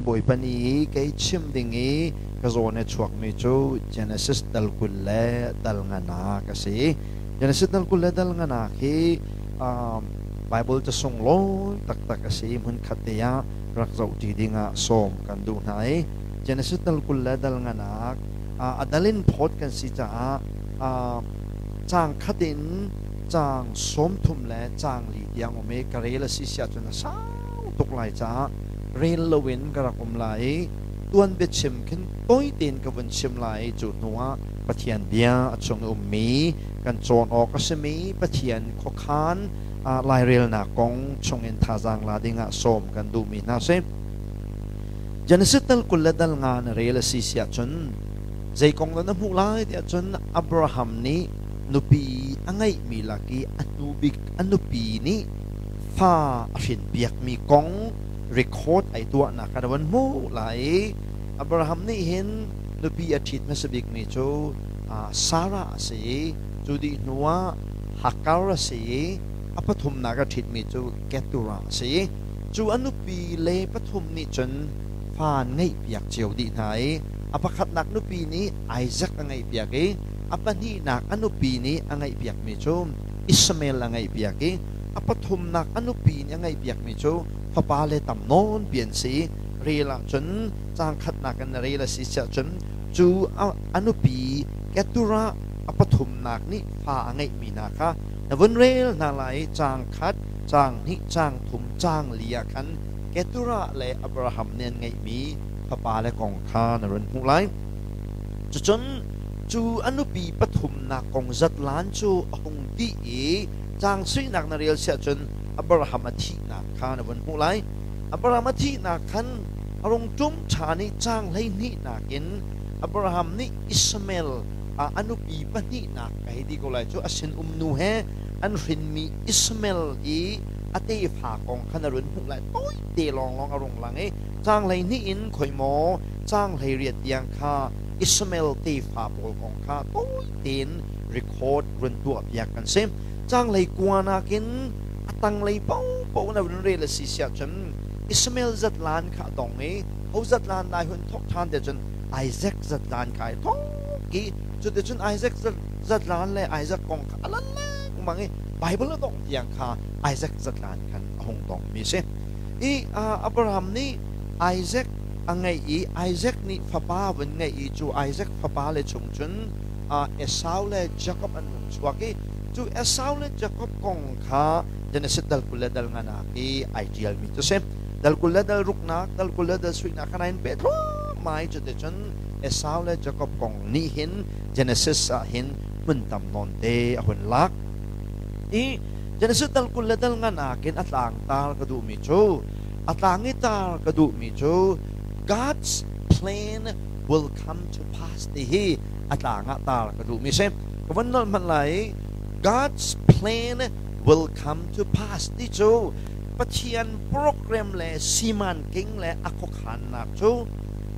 Bawipa ni i kei chim ding i ka zawn i chuakmi cu Genesis dal 20 le dal nganak a si. Genesis dal 20 le dal nganak hi Bible ca sunglawi taktak a si. Hmunkhat te ah rak zohṭi dingah sawm kan duh hna i Genesis dal 20 le dal nganak a dal in phawt kan si caah caang khat in caang 30 le caang li tiang um i ka rel a si siah cun a sau tuk lai caah rel loin ka rak um lai i tuan biachim khin tawi tein ka vun chim lai i cu hnuah Pathian bia a chung i ummi kan cawn awk a simi Pathian khuakhan lairelnak kong chungin thazaang la dingah sawm kan duhmi hna si. Genesis dal 20 le dal nga na rel a si siah cun zei kong dah na hmuh lai tiah cun Abraham nih nupi a ngeihmi lak i a hnu bik a nupi nih fa a hrinpiakmi kong record ai tuahnak kha na van hmuh lai i Abraham nih hin nupi a ṭhit hmasa bikmi cu Sarah a si i cu dih hnuah Hagar a si i a pathumnak a ṭhitmi cu Keturah a si. Cu a nupi le pathum nih cun fa an ngeihpiak cio dih hna i a pakhatnak nupi nih Isaac a ngeihpiak i a pahnihnak a nupi nih a ngeihpiakmi cu Ishmael a ngeihpiak i a pathumnak a nupi nih a ngeihpiakmi cu fapa le tam nawnpi an si. Rel ahcun caang khatnak in rel a si siah cun cu a nupi Keturah a pathumnak nih fa a ngeihmi hna kha na vun rel hna lai i caang khat, caang hnih, caang thum, caang li ah khan Keturah le Abraham nih an ngeihmi fapale kong kha na run hmuh lai. Cucun cu a nupi pathumnak kong zatlan cu a hung dih i caang suinak na rel siah cun Abraham a thihnak kha na vun hmuh lai. Abraham a thihnak khan a rung ṭum ṭhan i caang 12nak in Abraham nih Ishmael a nupi pahnihnak ka hei ti ko lai cu a sinum nu he an hrinmi Ishmael i a tefa kong kha na run hmuh lai. Tawite lawnglawng a rung lang i caang 12 in khoi maw caang 18 tiang kha Ishmael tefa pawl kong kha tawi tein record run tuahpiak kan si. Caang 19 nakin a tanglei paohpaoh na run rel a si siah cun Ishmael zatlan kha a dong i ho zatlan lai hun thawk ṭhan te cun Isaac zatlan kha ai thawk i cuticun Isaac zatlan le Isaac kong kha a lan lengmang i Bible a dongh tiang kha Isaac zatlan khan a hung dongmi a si. I Abraham nih Isaac a ngeih i Isaac nih fapa vun ngeih i cu Isaac fapa le chung cun Esau le Jakob an hung chuak i cu Esau le Jakob kong kha Genesis dal 20 le dal nganak i ai ṭialmi cu si. Dal 20 le dal ruknak, dal 20 le dal suihnak khan ai in peh thluahmah i cuticun Esau le Jakob kong nih hin Genesis ah hin hmun tam nawn te a hun lak. I Genesis dal 20 le dal nganak in a tlangtar ka duhmi cu a tlang i tar ka duhmi cu God's plan will come to pass ti hi a tlang ah tar ka duhmi si. Ka von nolh hmanh lai. God's plan will come to pass ti cu Pathian program le simanking le a khuakhannak cu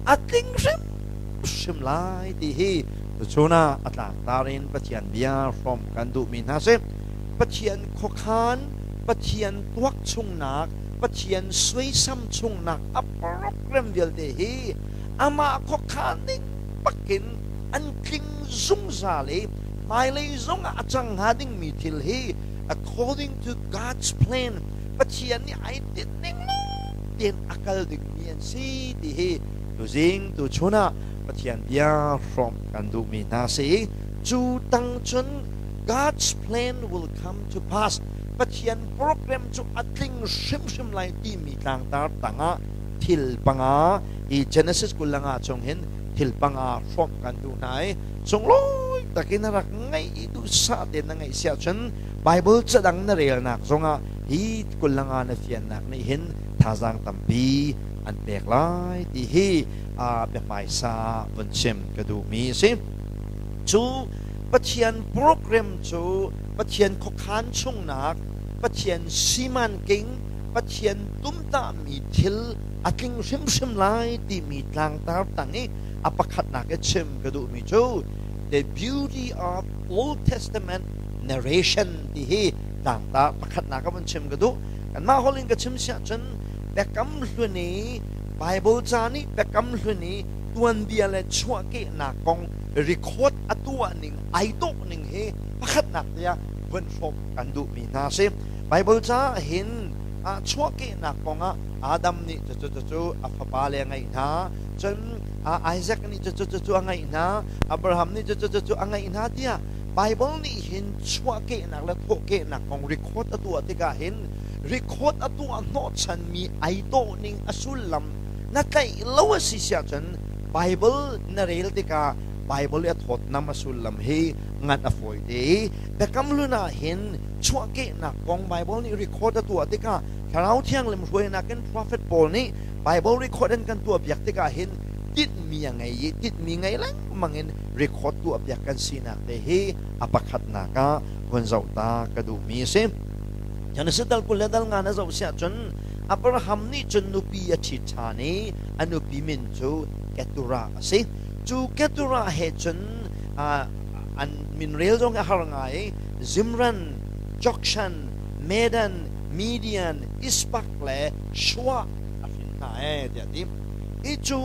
a tling hrimhrim lai ti hi tuchun ah a tlangtar in Pathian bia hrawm kan duhmi hna si. Pathian khuakhan, Pathian tuak chungnak, Pathian suaisam chungnak a program vialte hi amah khuakhan ning bakin an tling zungzal i hmailei zongah a cang hnga dingmi thil hi according to God's plan, Pathian nih ai tinh ning tein a kal dingmi an si ti hi tuzing tuchun ah Pathian bia hrawmh kan duhmi hna si. Cu tang cun God's plan will come to pass, Pathian program cu a tling hrimhrim lai timi tlangtar tangah thil panga hi Genesis 25 chung hin thil panga hrawmh kan duh hna i sunglawi takin na rak ngaih i duhsah tein na ngaih siah cun Bible cadang na relnak zongah hi 25 na fiannak nih hin thazaang tampi an pek lai ti hi biahmaisa vun chim ka duhmi a si. Cu Pathian program cu Pathian khuakhan chungnak, Pathian simanking, Pathian tumtahmi thil a tling hrimhrim lai timi tlangtar tang i a pakhatnak i chim ka duhmi cu The Beauty of Old Testament Narration ti hi tlangtar pakhatnak ka vun chim ka duh. Kanmah holh in ka chim siah cun Biakam Hlun i Bible ca nih Biakam Hlun i tuanbia le chuahkehnak kong record a tuah ning ai dawh ning hi pakhatnak tiah vun hrawm kan duhmi hna a si. Bible ca hin chuahkehnak kong ah Adam nih cucu cucu a fapa le a ngeih hna, cun Isaac nih cucu cucu a ngeih hna, Abraham nih cucu cucu a ngeih hna tiah Bible nih hin chuahkehnak le thawhkehnak kong record a tuah tikah hin record a tuah hnawhchanmi ai dawh ning a sullam na tlaih lo a si siahcun Bible na rel tikah Bible i a thawtnam a sullam hi ngan a fawi te i Biakam Hlun ah hin chuahkehnak kong Bible nih record a tuah tikah Thlarau Thianghlim hruainak in prophet pawl nih Bible record an kan tuahpiak tikah hin tinhmi a ngei i tinhmi ngei lengmang in record tuahpiak kan sinak te hi a pakhatnak ah vun zoh ta ka duhmi a si. Genesis dal 20 le dal nga na zoh siah cun Abraham nih cun nupi a ṭhit ṭhan i a nupi min cu Keturah a si. Cu Keturah he cun an min rel zong a har ngai i Zimran, Jokshan, Medan, Midian, Ishbak le Shuah a hrin hna ee tiah a ti. Hi cu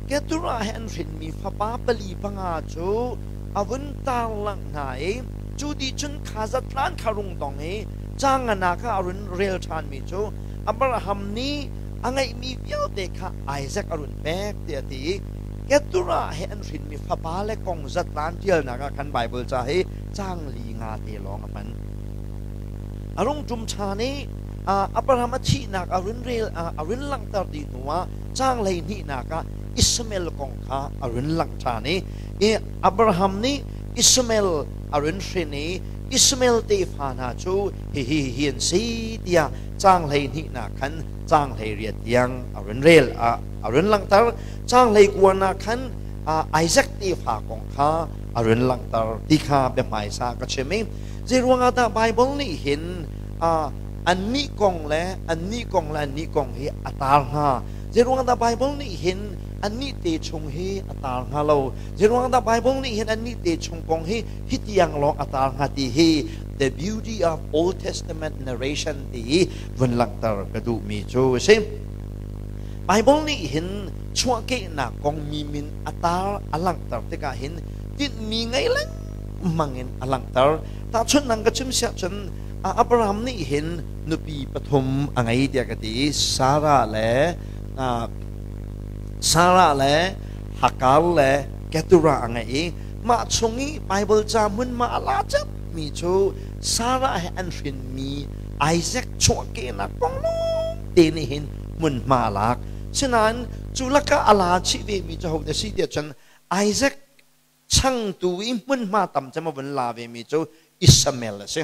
Keturah he an hrinmi fapa pali panga cu a vun tarlangh hna i cu dih cun kha zatlan kha rung dong i canganak ah a run rel ṭhanmi cu Abraham nih a ngeihmi vialte kha Isaac a run pek tiah a ti i Keturah he an hrinmi fapa le kong zatlan ṭialnak ah khan Baibal ca hi caang li nga te lawng a hman. A rung ṭum ṭhan i Abraham a thihnak a run rel a run langhter dih hnuah caang 12nak ah Ishmael kong kha a run langh ṭhan i Abraham nih Ishmael a run hrin i Ishmael tefa hna cu hihi hi an si tiah caang 12nak khan caang 18 tiang a run rel a run langhter. Caang 19 ah khan Isaac tefa kong kha a run langhter ti kha biahmaisa ka chim i zeiruang ah dah Baibal nih hin annih kong le annih kong le annih kong hi a tar hnga? Zeiruang dah Baibal nih hin annih te chung hi a tar hnga lo? Zeiruang dah Baibal nih hin annih te chung kong hi hi tiang lawng a tar hnga ti hi the beauty of Old Testament narration ti hi vun langhter ka duhmi cu a si. Baibal nih hin chuahkehnak kong mi min a tar a langhter tikah hin tinhmi ngei lengmang in a langhter. Tahchunhnak ka chim siah cun Abraham nih hin nupi pathum a ngei tiah ka ti. Sarah le Hagar le Keturah a ngei i mah chung i Baibal ca hmunhma a la mi cu Sarah he an hrinmi Isaac chuahkehnak kong lawngte nih hin hmunhma a lak. Sinain cu lakah a la chih vemi cu hodah si tiah cun Isaac changtu i hmunhma tam cem a vun la vemi cu Ishmael a si.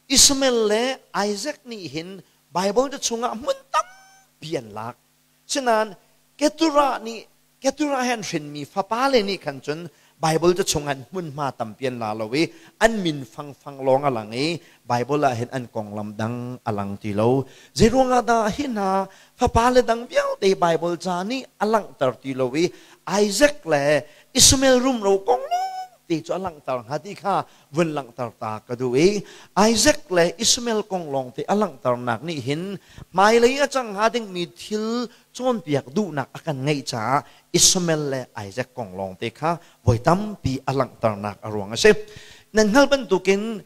Ishmael le Isaac nih hin Baibal ca chungah hmun tampi an lak. Sinain Keturah nih Keturah he an hrinmi fapale nih khan cun Baibal ca chungah hmunhma tampi an la lo i an min fangfang lawng a lang i Baibal ah hin an konglam dang a lang ti lo. Zeiruang ah dah hi hna fapale dang vialte Baibal ca nih a langhter ti lo i Isaac le Ishmael rumro kong lawngte cu a langhter hnga ti kha vun langhter ta ka duh i Isaac le Ishmael kong lawngte a langhternak nih hin hmailei a cang hnga dingmi thil cawnpiak duhnak a kan ngeih caah Ishmael le Isaac kong lawngte kha voi tampi a langhternak a ruang a si. Nan hngalh bantukin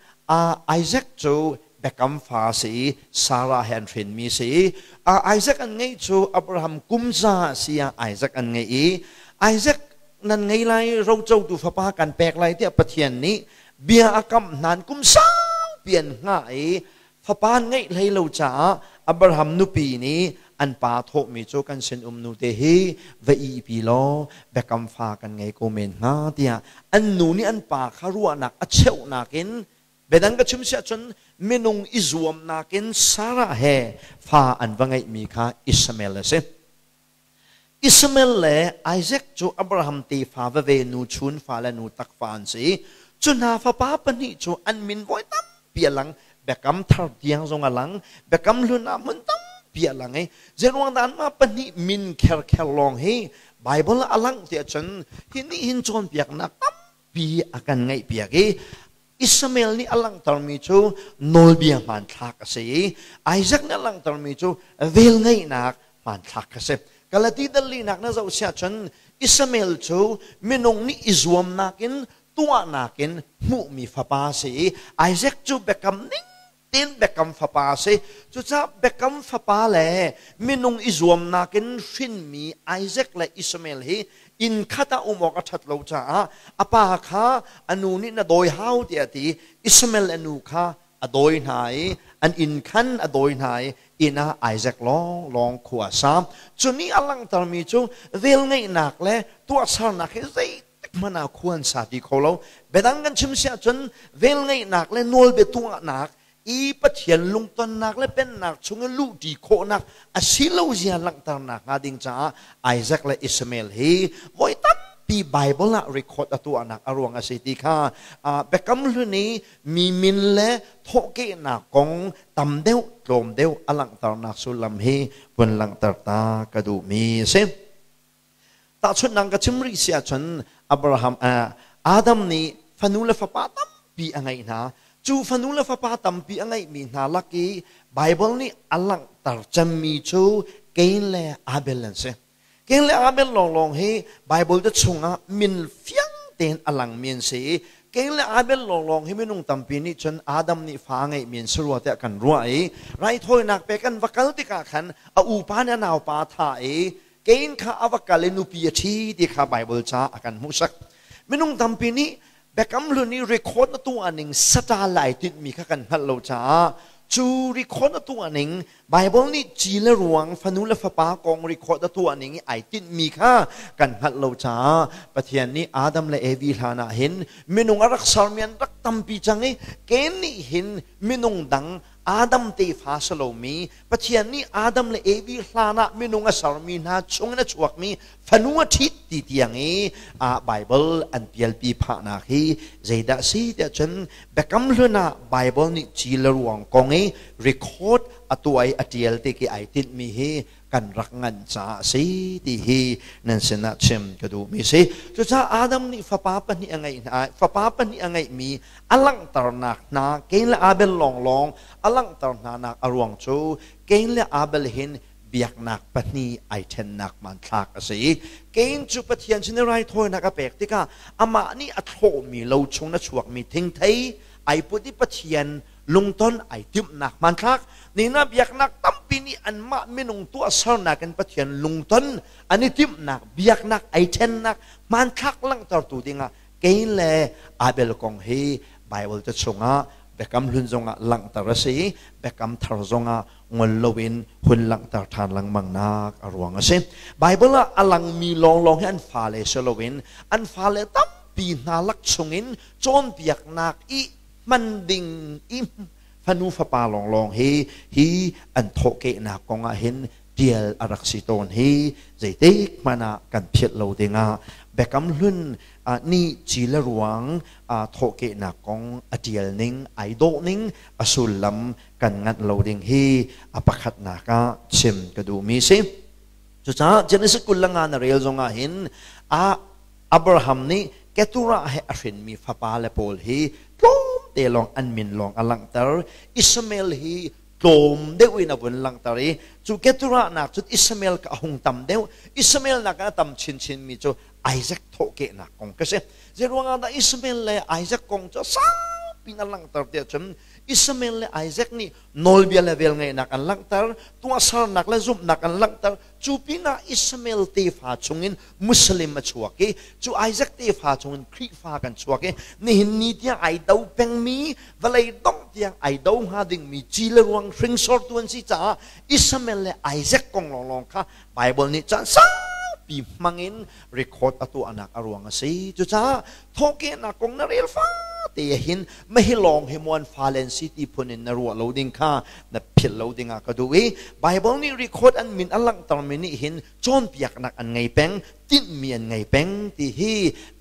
Isaac cu Biakam fa a si i Sarah he an hrinmi a si i Isaac an ngeih cu Abraham kum za a si ah Isaac an ngeih i Isaac nan ngei lai, rocotu fapa kan pek lai tiah Pathian nih bia a kamh hnan kum saupi an hngah i fapa an ngeih hlei lo caah Abraham nupi nih an pa thawhmi cu kan sinum nu te hi va ihpi law biakam fa kan ngei ko men hnga tiah an nu nih an pa kha ruahnak a cheuhnak in. Biadang ka chim siah cun minung i zuamnak in Sarah he fa an va ngeihmi kha Ishmael a si. Ishmael le Isaac cu Abraham tefa veve nu chun fa le nu tak fa an si. Cu hna fapa pahnih cu an min voi tampi a lang. Biakam thar tiang zong a lang. Biakam hlun ah hmun tampi a lang i zeiruang dah anmah pahnih min kherkher lawng hi Bible ah a langh tiah cun hi nih hin cawnpiaknak tampi a kan ngeihpiak i Ishmael nih a langhtermi cu nawlbia hmanthlak a si i Isaac nih a langhtermi cu velngeihnak Hmanthlak kha si. Galati dal linak na zoh siah cun Ismael cu minung nih i zuamnak in tuahnak in hmuhmi fapa a si i Isaac cu biakam ning tein biakam fapa a si. Cucaah biakam fapa le minung i zuamnak in hrinmi Isaac le Ismael hi inn khat ah um awk a ṭhat lo caah a pa kha a nu nih na dawi hau tiah a ti i Ismael a nu kha a dawi hna i an inn khan a dawi hna i inn ah Isaac lawnglawng khua a sa. Cu nih a langhtermi cu velngeihnak le tuahsernak hi zeitik hmanh ah khua an sa ti kho lo. Biadang kan chim si ahcun velngeihnak le nawlbia tuahnak i Pathian lungtonnak le pennak chung i luhṭi khawhnak a si lo zia langhternak hnga ding caah Isaac le Ishmael hi voi tampi Bible ah record a tuahnak a ruang a si ti kha Biakam Hlun i mi min le thawhkehnak kong tam deuh tlawm deuh a langhternak sullam hi vun langhter ta ka duhmi a si. Tahchunhnak ka chim rih si ahcun Abraham Adam nih fanu le fapa tampi a ngeih hna. Cu fanu le fapa tampi a ngeihmi hna lak i Baibal nih a langhter cemmi cu Cain le Abel an si. Cain le Abel lawnglawng hi Baibal te chungah min fiang tein a langmi an si i Cain le Abel lawnglawng hi minung tampi nih cun Adam nih fa a ngeihmi an si rua tiah kan ruah i raithawinak pek an va kal tikah khan a upa nih a naupa a thah i Cain kha a va kal i nupi a ṭhi ti kha Baibal ca a kan hmuhsak. Minung tampi nih Biakam Hlun i record na tuah ning sata lai tinhmi kha kan hngalh lo caah cu record na tuah ning Baibal nih ci le ruang fanu le fapa kong record a tuah ning i ai tinhmi kha kan hngalh lo caah Pathian nih Adam le Evi hlan ah hin minung a rak sermi an rak tampi cang i Cain nih hin minung dang Adam tefa si lomi Pathian nih Adam le Evi hlan ah minung a sermi hna chungin a chuakmi fanu a ṭhit ti tiang i Baibal an pialpi phahnak hi zeidah si tiah cun Biakam Hlun ah Baibal nih ci le ruang kong i record a tuah i a ṭial ti khi ai tinhmi hi kan rak ngan caah a si ti hi nan sinah chim ka duhmi si. Cucaah Adam nih fapa pahnih a ngeih hna, fapa pahnih a ngeihmi a langhternak hna Cain le Abel lawnglawng a langhter hna nak a ruang cu Cain le Abel hin biaknak pahnih ai ṭhennak hmanthlak a si i Cain cu Pathian sin i raithawinak a pek tikah amah nih a thlawhmi lo chung na chuakmi thingthei ai put i Pathian lungton ai timhnak hmanthlak nina biaknak tampi nih anmah minung tuahsernak in Pathian lungton an i timhnak biaknak ai ṭhennak hmanthlak langhtertu dingah Cain le Abel kong hi Bible te chungah Biakam Hlun zongah langhter a si i Biakam Thar zongah ngol loin hun langhter ṭhan lengmangnak a ruang a si. Bible ah a langmi lawnglawng hi an fale si loin an fale tampi hna lak chungin cawnpiaknak i hman ding i fanu fapa lawnglawng hi hi an thawhkehnak kong ah hin ṭial a rak si tawn hi zeitik hmanh ah kan philh lo dingah Biakam Hlun nih ci le ruang thawhkehnak kong a ṭial ning ai dawh ning a sullam kan nganh lo ding hi a pakhatnak ah chim ka duhmi si. Cucaah Genesis 25 na rel zongah hin a Abraham nih Keturah he a hrinmi fapa le pawl hi tlawmte lawng an min lawng a langhter. Ishmael hi tlawm deuh in a vun langhter i cu Keturah nak cun Ishmael ka a hung tam deuh. Ishmael nak a tam chinchin mi cu Isaac thawhkehnak kong ka si. Zeiruangah dah Ishmael le Isaac kong cu saupi in a langhter tiah cun Ishmael le Isaac nih nawlbia le velngeihnak an langhter, tuahsernak le zumhnak an langhter. Cu pinah Ishmael tefa chungin Muslim a chuak i cu Isaac tefa chungin Khrihfa kan chuak i nihin ni tiang ai do pengmi vawlei dongh tiang ai do hnga dingmi ci le ruang hringsortu an si caah Ishmael le Isaac kong lawnglawng kha Bible nih caan saupi hmangin record a tuahnak a ruang a si. Cucaah thawhkehnak kong na rel fate hin mahi lawng hi muan fale an si ti phun in na ruah lo ding kha na philh lo dingah ka duh i Bible nih record an min a langhtermi nih hin cawnpiaknak an ngei peng, tinhmi an ngei peng ti hi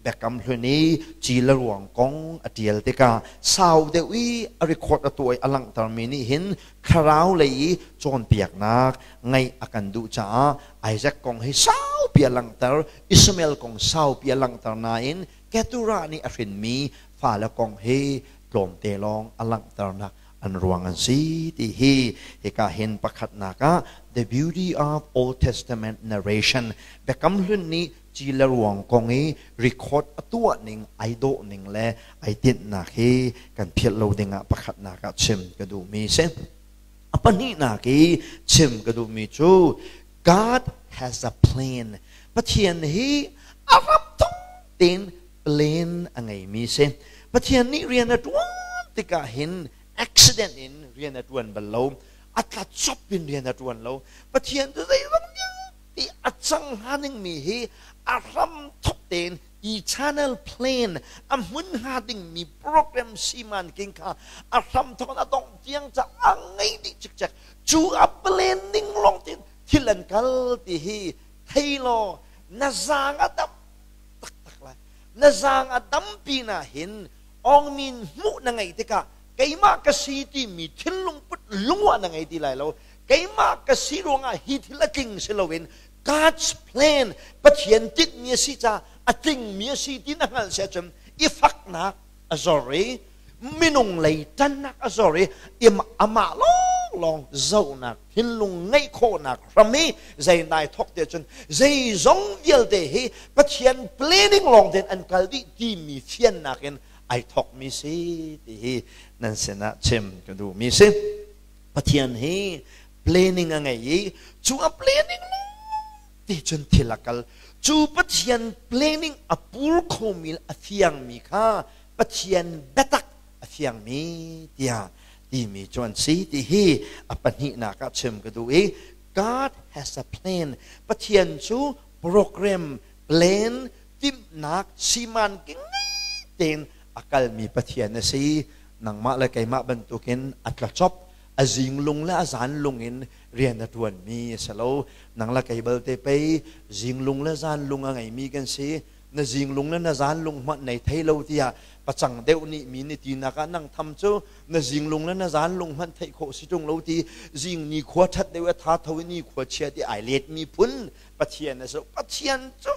Biakam Hlun i ci le ruang kong a ṭial tikah sau deuh i a record a tuah i a langhtermi nih hin thlarau lei i cawnpiaknak ngaih a kan duh caah Isaac kong hi saupi a langhter, Ishmael kong saupi a langhter nain Keturah nih a hrinmi fale kong hi tlawmte lawng a langhternak an ruang an si ti hi hika hin pakhatnak ah the beauty of Old Testament narration, Biakam Hlun nih ci le ruang kong i record a tuah ning, ai dawh ning le ai tinhnak hi kan philh lo dingah pakhatnak ah chim ka duhmi si. A pahnihnak i chim ka duhmi cu God has a plan. Pathian hi a ram thong tein plan a ngeimi si. Pathian nih rian a ṭuan tikah hin accident in rian a ṭuan bal lo. A tla cop in rian a ṭuan lo. Pathian cu zeizong vialte a cang hnga dingmi hi a hram thok tein eternal plan, a hmun hnga dingmi program siman king kha a hram thok a dongh tiang ca a ngei dih cikcek. Cu a plan ning lawng tein thil an kal ti hi thei law na zaang a dam taktak lai. Na zaang a dam pinah hin awngmin hmuh na ngeih tikah keimah ka si timi thinlung put lungwah na ngei ti lai lo. Keimah ka si ruangah hi thil a tling si loin God's plan, Pathian tinhmi a si caah a tlingmi a si ti na hngalh si ahcun i faknak a zor i minung lei ṭannak a zor i amah lawnglawng zohnak thinlung ngeih khawhnak hram i zei nai thawk te cun zeizong vialte hi Pathian planning lawng tein an kal dih timi fiannak in ai thawkmi si ti hi nan sinah chim ka duhmi si. Pathian hi planning a ngei i cu a planning ti cun thil a kal. Cu Pathian planning a pur khomi a fiangmi kha Pathian biatak a fiangmi tiah timi cu an si ti hi a pahnihnak ah chim ka duh i God has a plan. Pathian cu program, plan, timhnak, siman king tein a kalmi Pathian a si. Nangmah le keimah bantukin a tlacop, a zinglung le a zanlung in rian a ṭuanmi a si lo. Nang le kei balte pei zinglung le zanlung a ngeimi kan si. Na zinglung le na zanlung hmanh nei thei lo tiah pacang deuh nih mi nih tinak ah nang tham cu na zinglung le na zanlung hmanh theih khawh si ṭung lo ti, zing ni khua ṭhat deuh a tha tho i ni khua chia ti ai let mi phun Pathian a si. Pathian cu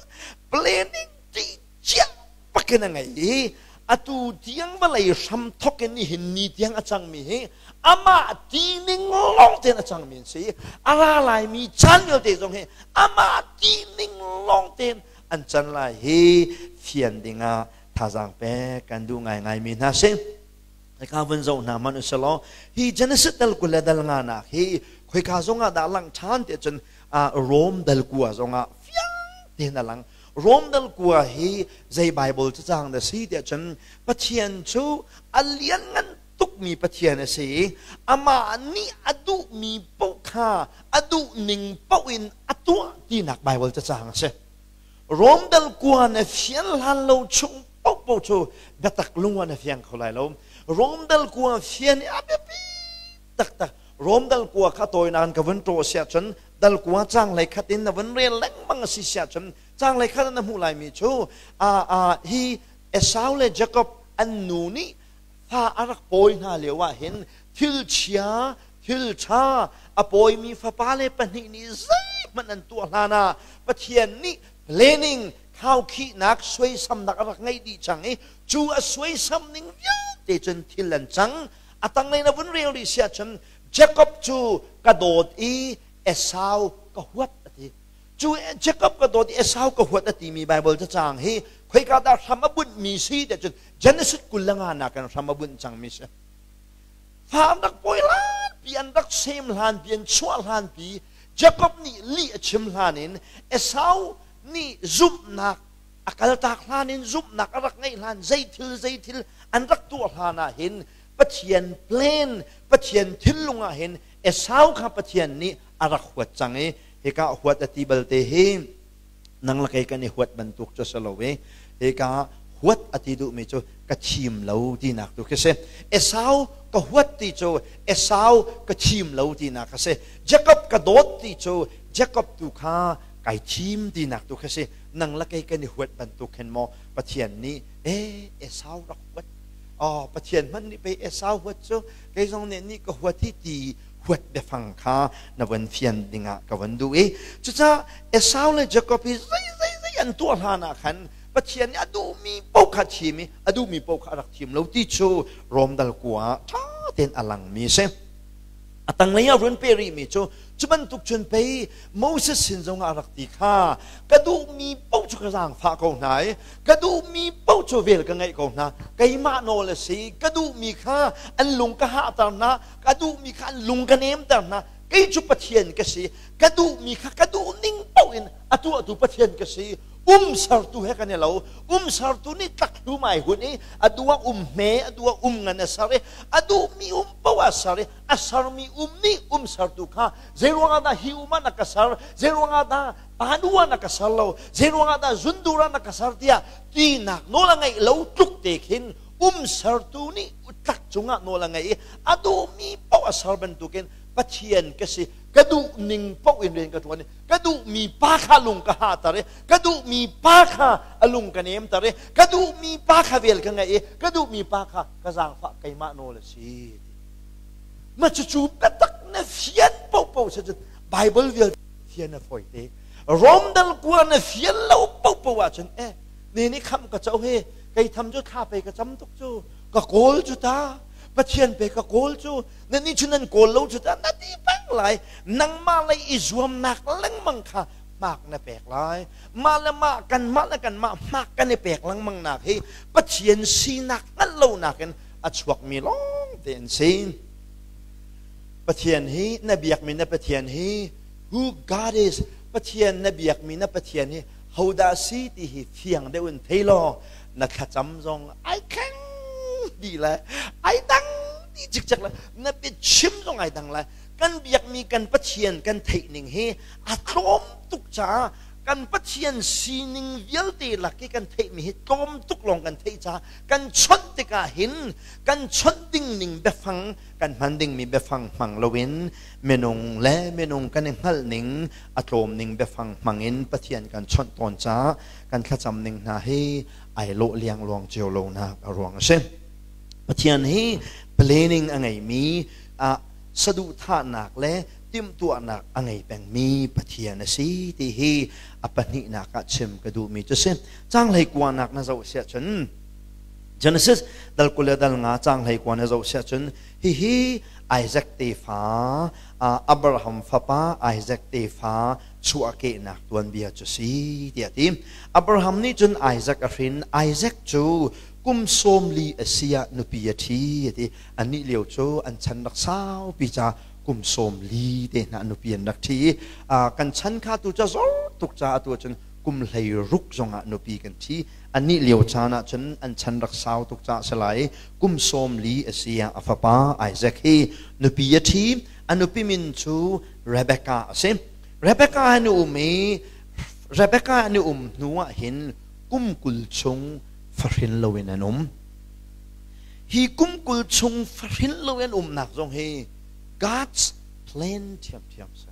planning ti cia pakin a ngei i atu tiang vawlei hram thok in nihin ni tiang a cangmi hi amah tining lawng tein a cangmi an si. A ra laimi caan vialte zong hi amah tining lawng tein an can lai hi fian dingah thazaang pek kan duh ngaingaimi hna si. Hika vun zoh hna hmanh usalaw, hi Genesis dal 20 le dal 5 nak hi khoika zongah dah lang ṭhan ti cun Rome dal 9 zongah fiang tein a lang. Rome dal 9 hi zei Bible cacang dah si tiah cun Pathian cu a lianngan tukmi Pathian a si i amah nih a duhmi paoh kha a duh ning paoh in a tuah tinak Bible cacang a si. Rome dal 9 na fian hlan lo chung paohpaoh cu biatak lung ah na fiang kho lai lo. Rome dal 9 fian i a biapi taktak. Rome dal 9 kha tawinak in ka vun ṭaw siah cun dal 9 caang hlei khat in na vun rel lengmang a si siah cun caang hlei khat in na hmuh laimi cu hi Esau le Jacob an nu nih fa a rak pawi hna lio ah hin thil chia thil ṭha a pawimi fapa le pahnih nih zeihmanh an tuah hlan ah Pathian nih planning, khaukhihnak, suaisamnak a rak ngeih dih cang i cu a suaisam ning vialte cun thil an cang. A tanglei na vun rel rih siah cun Jacob cu ka dawt i Esau ka huat a ti. Cu Jacob ka dawt i Esau ka huat a timi Bible cacang hi khoika dah hram a bunhmi si tiah cun Genesis 25 nak in hram a bunh cangmi si. Fa an rak pawi hlanpi, an rak sem hlanpi, an chuah hlanpi, Jacob nih lih a chim hlan in, Esau nih zumhnak a kaltak hlan in, zumhnak a rak ngeih hlan, zeithil zeithil an rak tuah hlan ah hin Pathian plan, Pathian thinlung ah hin Esau kha Pathian nih a rak huat cang i hika huat a ti balte hi nang le kei kan i huat bantuk cu si lo i hika huat a ti duhmi cu ka thim lo tinak tu khi si. Esau ka huat ti cu Esau ka thim lo tinak a si. Jacob ka dawt ti cu Jacob tu kha kai thim tinak tu khi si. Nang le kei kan i huat bantuk khin maw Pathian nih Esau rak huat, oh, Pathian hmanh nih pei Esau huat cu kei zong nih nih ka huat hi ti huat biafang kha na von fian dingah ka von duh i cucaah Esau le Jacob hi zei zei zei an tuah hlan ah khan Pathian nih a duhmi paoh kha thim i a duhmi paoh kha a rak thim lo ti cu Rom dal 9 ah ṭha. tein a langmi a si. A tanglei ah run pe rihmi cu cu bantuk cun pei Moses sin zongah a rak ti kha ka duhmi paoh cu ka zaangfah ko hna i ka duhmi paoh cu vel ka ngeih ko hna keimah nawl a si ka duhmi kha an lung ka hahter hna ka duhmi kha an lung ka nemter hna kei cu Pathian ka si ka duhmi kha ka duh ning paoh in a tuahtu Pathian ka si umsertu he kan i lo umsertu nih tlakhlum ai hun i a duh ah um hme a duh ah um ngan a ser i a duhmi um paoh a ser i a sermi um nih umsertu kha zeiruangah dah hi um ah na ka ser zeiruangah dah panu ah na ka ser lo zeiruangah dah zundur ah na ka ser tiah tinak nawl a ngeih lo tluk te khin umsertu nih tlak cungah nawl a ngeih i a duhmi paoh a ser bantukin Pathian ka si ka duh ning paoh in rian ka ṭuan i ka duhmi pa kha lung ka hahter i ka duhmi pa kha a lung ka nemter i ka duhmi pa kha vel ka ngeih i ka duhmi pa kha ka zaangfah keimah nawl a si ma cucu biatak na fian paohpaoh si cun Bible vialte fian a fawi te Rom dal kua na fian lo paohpaoh ahcun eh ne nih khamh ka co he kei tham cu thla pe ka cam tuk cu ka kawl cu ta Pathian pe ka kawl cu na nih cu nan kawl lo cu ta na ti peng lai nangmah lei i zuamnak lengmang kha hmak na pek lai mah le mah kanmah le kanmah hmak kan i pek lengmang nak hi Pathian sinak hngalh lonak in a chuakmi lawng te an si Pathian hi na biakmi na Pathian hi who God is Pathian na biakmi na Pathian hi hodah si ti hi fiang deuh in thei law na thlacam zong ai thleng dih le ai dang dih cikcek le na biachim zong ai dang lai kan biakmi kan Pathian kan theih ning hi a tlawm tuk caah kan Pathian sining vialte lak i kan theihmi hi tlawm tuk lawng kan theih caah kan chawnh tikah hin kan chawnh ding ning biafang kan hman dingmi biafang hmang loin minung le minung kan i hngalh ning a tlawm ning biafang hmang in Pathian kan chawnh tawn caah kan thlacam ning hna hi ai lawh liangluang cio lonak a ruang a si. Pathian hi planning a ngeimi saduhthahnak le timhtuahnak a ngei pengmi Pathian a si ti hi a pahnihnak ah chim ka duhmi cu si. Caang 29 na zoh siah cun Genesis dal 25 caang 29 na zoh siah cun hihi Isaac tefa Abraham fapa Isaac tefa chuahkehnak tuanbia cu si tiah ti. Abraham nih cun Isaac a hrin. Isaac cu kum 40 a si ah nupi a ṭhi a ti. Anih lio cu an chan rak saupi ca kum 40 te hna nupi an rak ṭhi i kan chan kha tu ca zor tuk ca atu ahcun kum 16 zongah nupi kan ṭhi. Anih lio caan ah cun an chan rak sau tuk caah si lai kum 40 a si ah a fapa Isaac hi nupi a ṭhi. A nupi min cu Rebecca a si. Rebecca an um i Rebecca an um hnu ah hin kum 20 chung fahrin loin an um. Hi kum 20 chung fahrin loin umnak zong hi God's plan ṭhiamṭhiam si.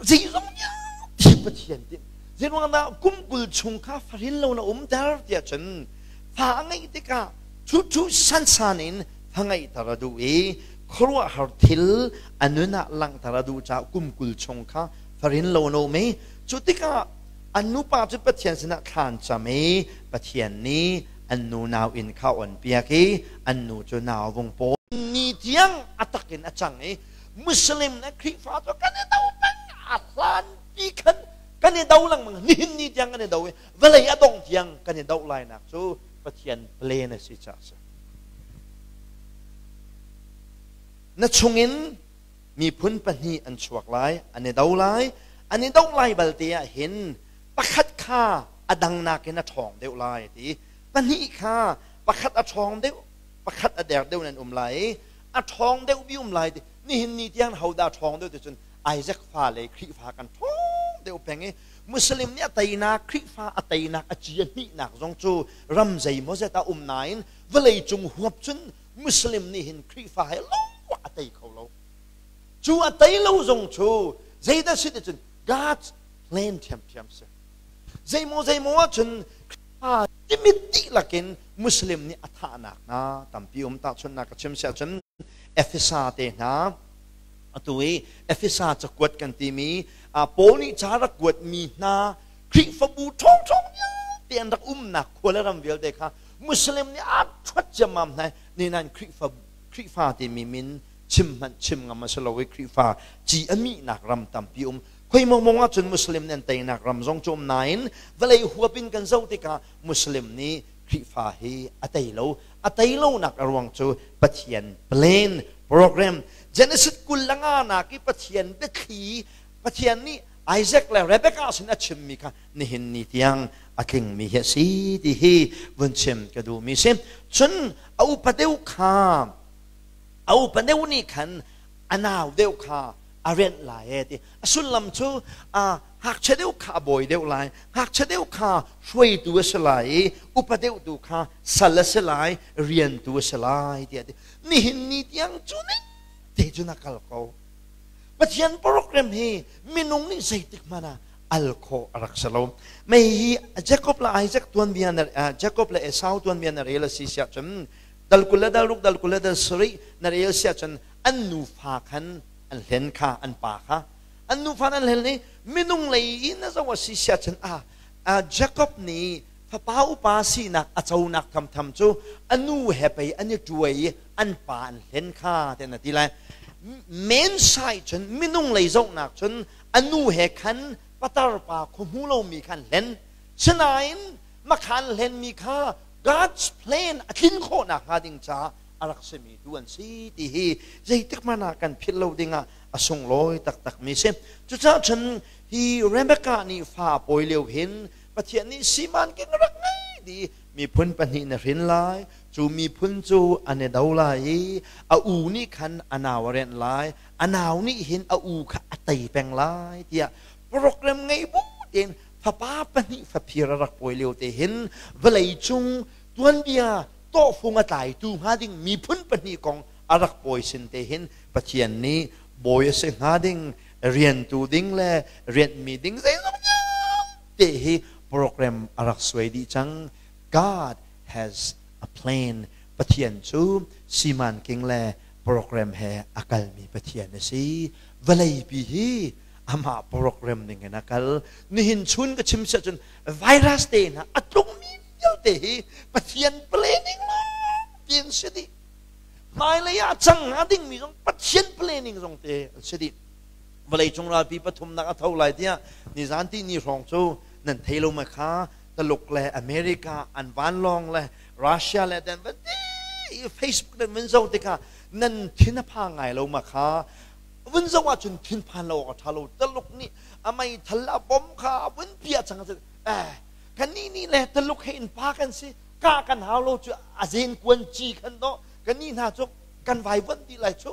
Zeizong vialte Pathian tin. Zeiruang dah kum 20 chung kha fahrin lo na umter tiah cun fa a ngeih tikah thu thu san san in fa ngeihter a duh i khuaruahhar thil a nun ah langhter a duh caah kum 20 chung kha farin lo no mi cu tikah an nupa cu Pathian sinah thla an cam i Pathian nih an nu nau inn kha on piak i an nu cu nau vung paw ni tiang a tak in a cang i Muslim le Khrihfa cu kan i do peng a hlan pi khan kan i do lengmang nihin ni tiang kan i do i vawlei a dong tiang kan i do lai nak cu Pathian plan a si caah si. Na chungin miphun pahnih an chuak lai, an i do lai. An i doh lai balte ah hin pakhat kha a dang nakin a ṭhawng deuh lai a ti. Pahnih kha pakhat a ṭhawng deuh, pakhat a der deuh in an um lai i a ṭhawng deuh bi um lai ti. Nihin ni tiang hodah ṭhawng deuh ti cun Isaac fa le Khrihfa kan ṭhawng deuh peng i Muslim nih a teinak, Khrihfa a teinak, a ci a hnihnak zong cu ram zeimawzet ah um nain vawleicung huap cun Muslim nih hin Khrihfa he lo a tei kho lo. Cu a tei lo zong cu zeidah si ti cun God's plan ṭhiamṭhiam si. Zeimaw zeimaw ahcun Khrihfa timit dihlak in Muslim nih a thahnak hna tampi um tahchunhnak ka chim si ahcun Efesa te hna atu i Efesa cakuat kan timi Paul nih ca rak kuatmi hna Khrihfabu ṭhawngṭhawng vialte an rak umnak khua le ram vialte kha Muslim nih a ṭhuat. ciammam hna ni nan Khrihfa Khrihfa timi min chim hmanh chim ngam a si lo i Khrihfa ci a mihnak ram tampi um. Khoi mongmong ahcun Muslim nih an teinak ram zong cu um nain vawlei huap in kan zoh tikah Muslim nih Khrihfa hi a tei lo. A tei lonak a ruang cu Pathian plan program Genesis 25 nak i Pathian biathli Pathian nih Isaac le Rebekah sin a chimmi kha nihin ni tiang a tlingmi hi a si ti hi vun chim ka duhmi si. Cun a upa deuh kha a upa deuh nih khan a nau deuh kha a rianh lai e ti a sullam cu ngakchia deuh kha a bawi deuh lai ngakchia deuh kha hruaitu a si lai i upa deuh tu kha sal a si lai riantu a si lai tiah ti nihin ni tiang cu ning te cun a kal ko Pathian program hi minung nih zeitik hmanh ah al khawh a rak si lo mei hi Jacob le Isaac tuanbia Jacob le Esau tuanbia na rel a si siah cun dal 20 le dal ruk dal 20 le dal sarih na rel siah cun an nufa khan an hlen kha an pa kha an nufa an hlen i minung lei in a zoh a si siah cun a Jacob nih fapa upa sinak a conak thamtham cu a nu he pei an i ṭuai i an pa an hlen kha tiah na ti lai men sai cun minung lei zohnak cun a nu he khan patar pa khuahmu lomi khan hlen sinain makhan hlenmi kha God's plan a tlin khawh nakhnga ding caah a rak simi tu an si ti hi zeitik hmanh ah kan philh lo dingah a sunglawi taktakmi si. Cucaah cun hi Rebekah nih fa a pawi lio hin Pathian nih siman king rak ngei di miphun pahnih na hrin lai cu miphun cu an i do lai i a u nih khan a nau a renh lai a nau nih hin a u kha a tei peng lai tiah program ngei bu tein fapa pahnih faphir a rak pawi lio te hin vawlei cung tuanbia tawhfung a tlaitu hnga ding miphun pahnih kong a rak pawi sin te hin Pathian nih bawi a si hnga ding riantu ding le rianhmi ding zeizong vialte hi program a rak suai dih cang. God has a plan. Pathian cu siman king le program he a kalmi Pathian a si. Vawleipi hi amah program ning in a kal. Nihin chun ka chim siah cun virus te hna a tlungmi vialte hi Pathian planning lawng ti an si dih. Hmailei ah cang hnga dingmi zong Pathian planning zong te an si dih. Vawleicung ralpi pathumnak a tho lai tiah nizan ti ni hrawng cu nan thei lo ma kha Taluk le America an vanlawng le Russia le dan van Facebook nan vun zoh tikah nan thin a phang ngai lo ma kha vun zoh ahcun thinphan lo awk a ṭha lo Taluk nih a meithal a bom kha a vun piah cang eh kannih nih le Taluk he in pa kan si kah kan hau lo cu a zen kuan ci khan do kannih hna cu kan vaivuan dih lai cu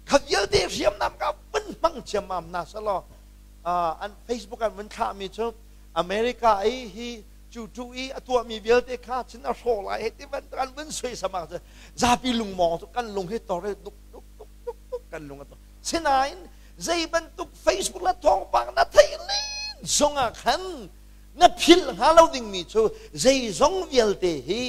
kha vialte hriamnam ka vun hmang ciammam hna selaw an Facebook an vun thlahmi cu America i hi cu tu i a tuahmi vialte kha cun a hrawh lai hei ti bantuk an vun soisam ah zapi lungmawng cu kan lung hi tor i duk duk duk duk duk kan lung a tor sinain zei bantuk Facebook le thawngpang na theih len zongah khan na philh hnga lo dingmi cu zeizong vialte hi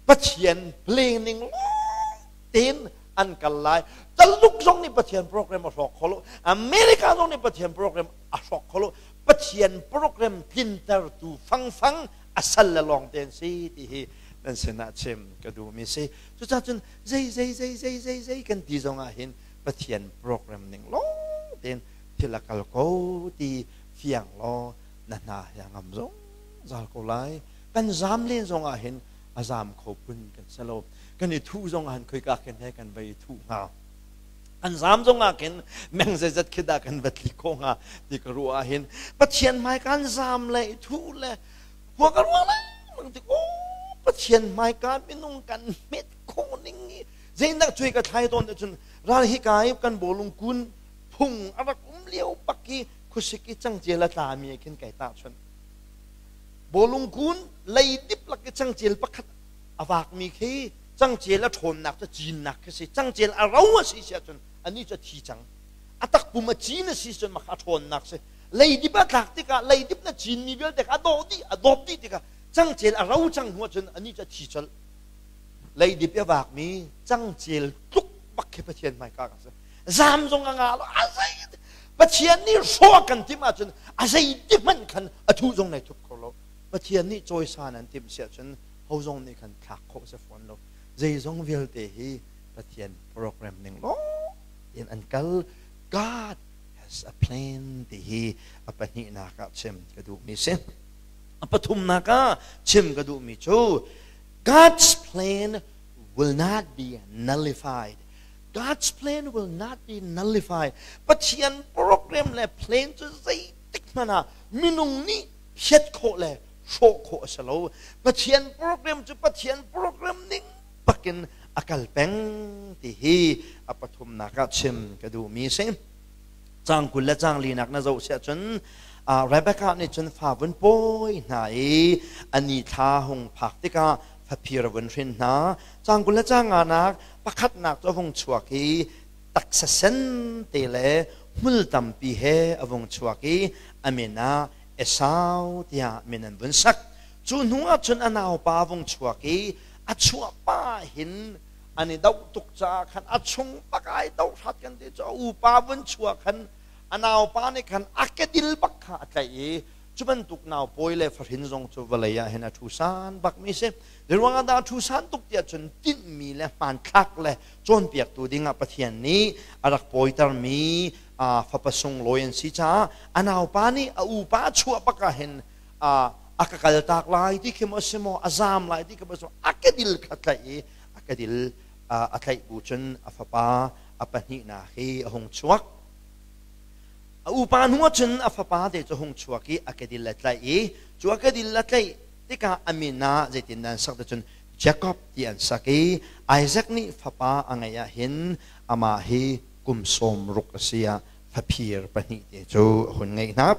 Pathian planning lawng tein an kal lai Taluk zong nih Pathian program a hrawk kho lo America zong nih Pathian program a hrawk kho lo Pathian program tlintertu fangfang a sal le lawng te an si ti hi nan sinah chim ka duhmi si cucaah cun zei zei zei zei zei zei kan ti zong ah hin Pathian program ning lawng tein thil a kal ko ti fiang law na hna hi a ngam zungzal ko lai kan zam len zong ah hin a zam kho phun kan si lo kan i thuh zong ah hin khoika khin he kan va i thuh hnga kan zam zong ah khin meng zeizat khi dah kan va tli khawh hnga ti ka ruah ah hin Pathian hmai kan zam le i thuh le khua ka ruah lengmang tik o Pathian hmai ka minung kan hmet khawh ning i zeinak cuai ka thlai tawn cun ral hi ka i kan bawlung kun phung a rak um lio bak i khuasik i cangcel a tlami khin kai tahchunh bawlung kun leidip lak i cangcel pakhat a vakmi khi cangcel a ṭhawnnak cu cinnak khi si cangcel a ro a si si ahcun anih cu a thi cang a takpum a cin a si cun mah kha a ṭhawnnak si leidip a tlak tikah leidip na cinmi vialte kha a dawh dih a dawp dih tikah cangcel a ro cang hnu ahcun anih cu a thi colh leidip i a vakmi cangcel tluk bak khi Pathian hmaika ka si zam zong a ngah lo a zei Pathian nih hrawh kan timh ahcun a zeiti hmanh khan a thuh zong nai thup kho lo Pathian nih cawisan an timh si ahcun ho zong nih khan thlak khawh si fawn lo. Zeizong vialte hi Pathian program ning lawng in an kal. God has a plan ti hi a pahnihnak ah chim ka duhmi si. A pathumnak ah chim ka duhmi cu God's plan will not be nullified. God's plan will not be nullified. Pathian program le plan cu zeitik hmanh ah minung nih phiat khawh le hrawh khawh a si lo. Pathian program cu Pathian program ning bakin a kal peng ti hi a pathumnak ah chim ka duhmi a si. Caang 20 le caang linak na zoh siah cun Rebecca nih cun fa vun pawi hna i a ni thla hung phak tikah faphir a vun hrin hna. Caang 20 le caang nganak pakhatnak cu a vung chuak i taksa sen te le hmul tampi he a vung chuak i a min ah Esau tiah min an vun sak. Cu hnu ah cun a naupa a vung chuak i a chuah pah hin an i doh tuk caah khan a chung bak ai doh hrat kan ti cu a upa vun chuah khan a naupa nih khan a kedil bak kha a tlaih i cu bantuk naupawi le fahrin zong cu vawlei ah hin a ṭhu san bakmi si. Zeiruang ah dah a ṭhu san tuk tiah cun tinhmi le hmanthlak le cawnpiaktu dingah Pathian nih a rak pawitermi fapa sunglawi an si caah a naupa nih a upa a chuah bak ah hin a ka kaltak lai ti khi maw a si maw a zaam lai ti khi maw a si maw a kedil kha tlaih i a kedil a tlaih bu cun a fapa a pahnihnak hi a hung chuak. A upa hnu ah cun a fapa te cu hung chuak i a kedil a tlaih i cu a kedil a tlaih tikah a min ah zeitindah an sak ti cun Jacob ti an sak i Isaac nih fapa a ngeih ah hin amah hi kum 60 a si ah faphir pahnih te cu a hun ngeih hna.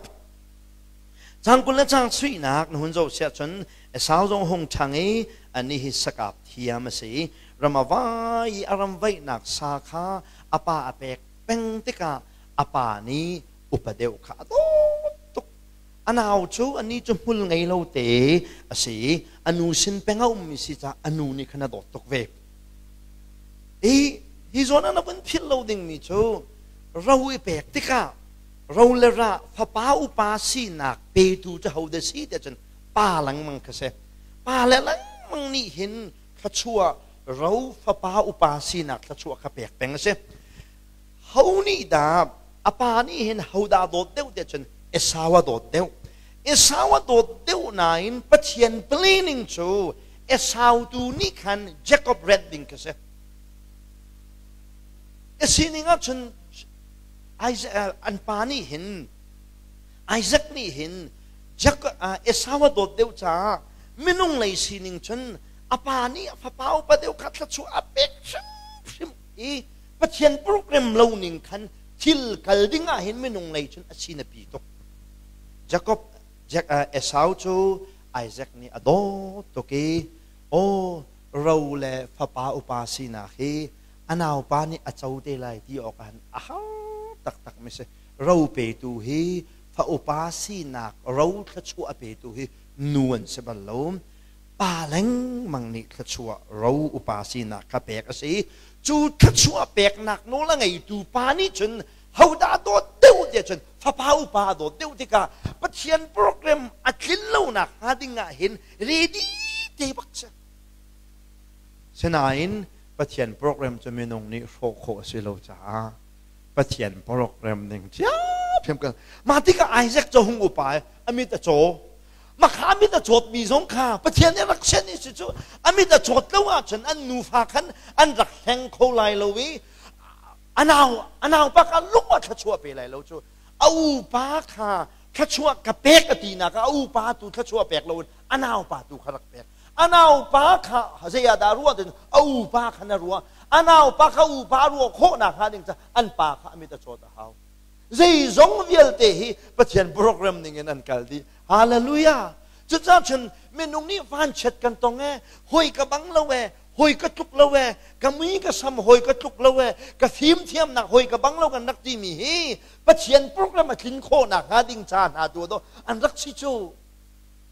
Caang 20 le caang chuihnak na hun zoh siah cun Esau zong hung ṭhang i anih hi sakap thiam a si i ram a vai i a ram vaihnak sa kha a pa a pek peng tikah a pa nih upa deuh kha a dawt tuk. A nau cu anih cu hmul ngei lo te a si i a nu sin peng a ummi si caah a nu nih khan a dawt tuk ve. Hi hi zawn ah na vun philh lo dingmi cu ro i pek tikah ro le rah fapa upa sinak petu cu ho dah si tiah cun pa lengmang kha si. Pa le lengmang nih hin thluachuah ro fapa upa sinak thluachuah kha pek peng a si. Ho nih dah a pa nih hin ho dah dawt deuh tiah cun Esau a dawt deuh. Esau a dawt deuh nain Pathian planning cu Esau tu nih khan Jacob ret ding kha si. A sining ah cun an pa nih hin Isaac nih hin Esau a dawt deuh caah minung lei sining cun a pa nih a fapa upa deuh kha thluachuah a pek hrimhrim i Pathian program lo ning khan thil kal ding ah hin minung lei cun a sin a pi tuk. Jacob Esau cu Isaac nih a dawt tuk i aw ro le fapa upa sinak hi a naupa nih a co te lai ti awk ah a har taktak mi si. Ro petu hi fa upa sinak ro thluachuah a petu hi nu an si bal lo. Pa lengmang nih thluachuah ro upa sinak kha pek a si. Cu thluachuah peknak nawl a ngeitu pa nih cun hodah dawt deuh tiah cun fapa upa a dawt deuh tikah Pathian program a tlin lonak hnga ding ah hin ready te bak si. Sinain Pathian program cu minung nih hrawh khawh a si lo caah Pathian program ning ṭhiamṭhiam kan mah tikah Isaac cu hung upa i a mit a caw makha a mit a cawtmi zong kha Pathian nih rak sian i si cu a mit a cawt lo ahcun an nufa khan an rak hleng kho lai lo i a nau a naupa kha lung ah thluachuah pe lai lo cu a upa kha thluachuah ka pek a tinak ah a upa tu thluachuah pek loin a naupa tu kha rak pek a naupa kha zei ah dah ruah tin a upa kha na ruah a naupa kha upa ruah khawhnak hnga ding ca an pa kha a mit a cawt a hau zeizong vialte hi Pathian program ning in an kal dih hallelujah cucaah cun minung nih vanchiat kan tong e hoi ka bang lo e hoi ka tluk lo e ka mui ka sam hoi ka tluk lo e ka fim thiamnak hoi ka bang lo kan rak timi hi Pathian program a tlin khawhnak hnga ding ca hna tu do an rak si cu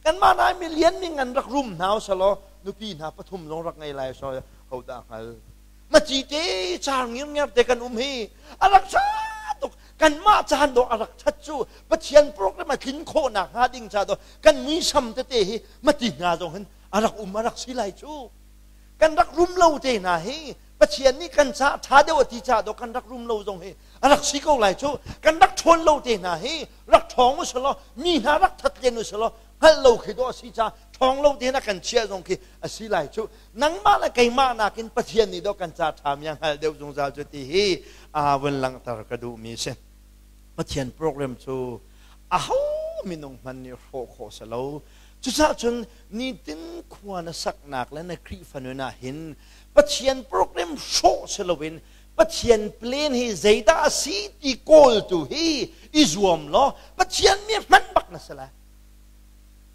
kanmah nai mi lian mi ngan rak rum hna usalaw nupi hna pathum zong rak ngei lai so ho dah hngal maci te char ngir nger te kan um hi a rak tha tuk kanmah caan do a rak that cu Pathian program a tlin khawhnak hnga ding ca do kan muisam tete hi mati hna zong hin a rak um a rak si lai cu. Kan rak rum lo te hna hi Pathian nih kan ca ṭha deuh a ti caah dawh kan rak rum lo zong hi a rak si ko lai cu. Kan rak ṭhawn lo te hna hi rak ṭhawng u selaw, mi hna rak that len u selaw, hngalh lo khi dawh a si caah ṭhawng lo te hna kan chiah zong khi a si lai cu. Nangmah le keimah nakin Pathian nih dawh kan ca ṭha mi a hngalh deuh zungzal cu ti hi aa vun langhter ka duhmi a si. Pathian program cu aho minung hmanh nih hrawh khawh si lo. Cucaah cun nitin khua na saknak le na Khrihfa nun ah hin Pathian program hrawh si loin Pathian plan hi zeidah a si ti kawltu hi i zuam law Pathian mi hman bak na si lai.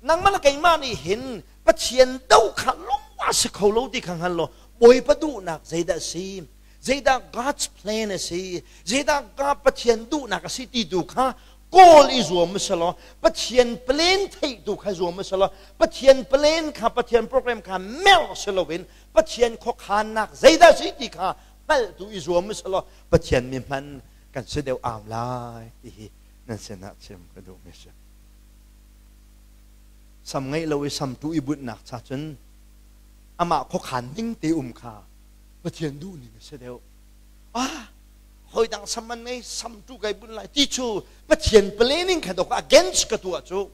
Nangmah le keimah nih hin Pathian do kha lung a si kho lo ti kha hngal law Bawipa duhnak zeidah a si, zeidah God's plan a si, zeidah God Pathian duhnak a si ti tu kha kawl i zuam selaw, Pathian plan theih tu kha zuam selaw, Pathian plan kha, Pathian program kha mer si loin Pathian khuakhannak zeidah si ti kha hngalh tu i zuam selaw, Pathian mi hman kan si deuh am lai ti hi nan sinah chim ka duhmi si. Sam ngeih lo i sam tu i bunhnak cha cun amah khuakhan ning te um kha Pathian duh ning a si deuh. Ah, hoi dang sam man ngei, sam tu kai bunh lai ti cu Pathian planning kha dok against ka tuah cu.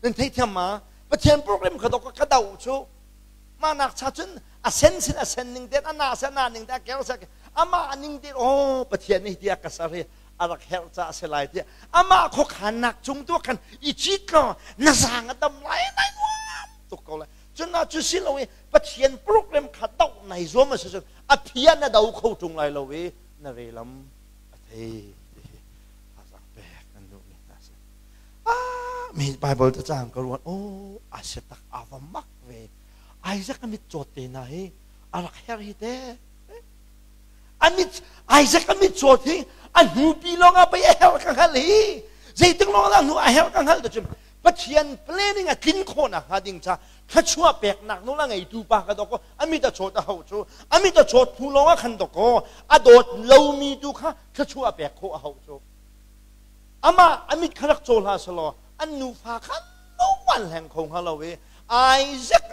Nan theithiam ma? Pathian program kha dok ka do cu. Mah nak cha cun a sen sin a sen ning den, a na se na ning den, a ker se amah ning den, oh Pathian nih tiah ka ser hi a rak herh ca a si lai tiah amah khuakhannak cung tu khan i cit law na zaang a dam lai, nai nuam tuk ko lai. Cun na cu si lo i Pathian program kha doh nai zuam a si cun a phia na do kho ṭung lai lo i na relam a thei ti hi thazaang pek kan duhmi hna si. Ah, mi Bible te cang ka ruat, oh, a si tak, a va mak ve. Isaac a mit cawt te na hi a rak her hi te. A mit Isaac a mit cawt hi a hnupi lawng ah pei a her ka hngal hi. Zeitik lawng ah hnu a her ka hngal te cun Pathian planning a tlin khawhnak hnga ding ca thluachuah peknak nawl a ngeitu pa ka dawk a mit a cawt a hauh cu a mit a cawt hnu lawng ah khan dawk a dawt lomi tu kha thluachuah pek khawh a hauh cu. Amah a mit kha rak caw hlah selaw an nufa kha no an hleng kho hnga lo i Isaac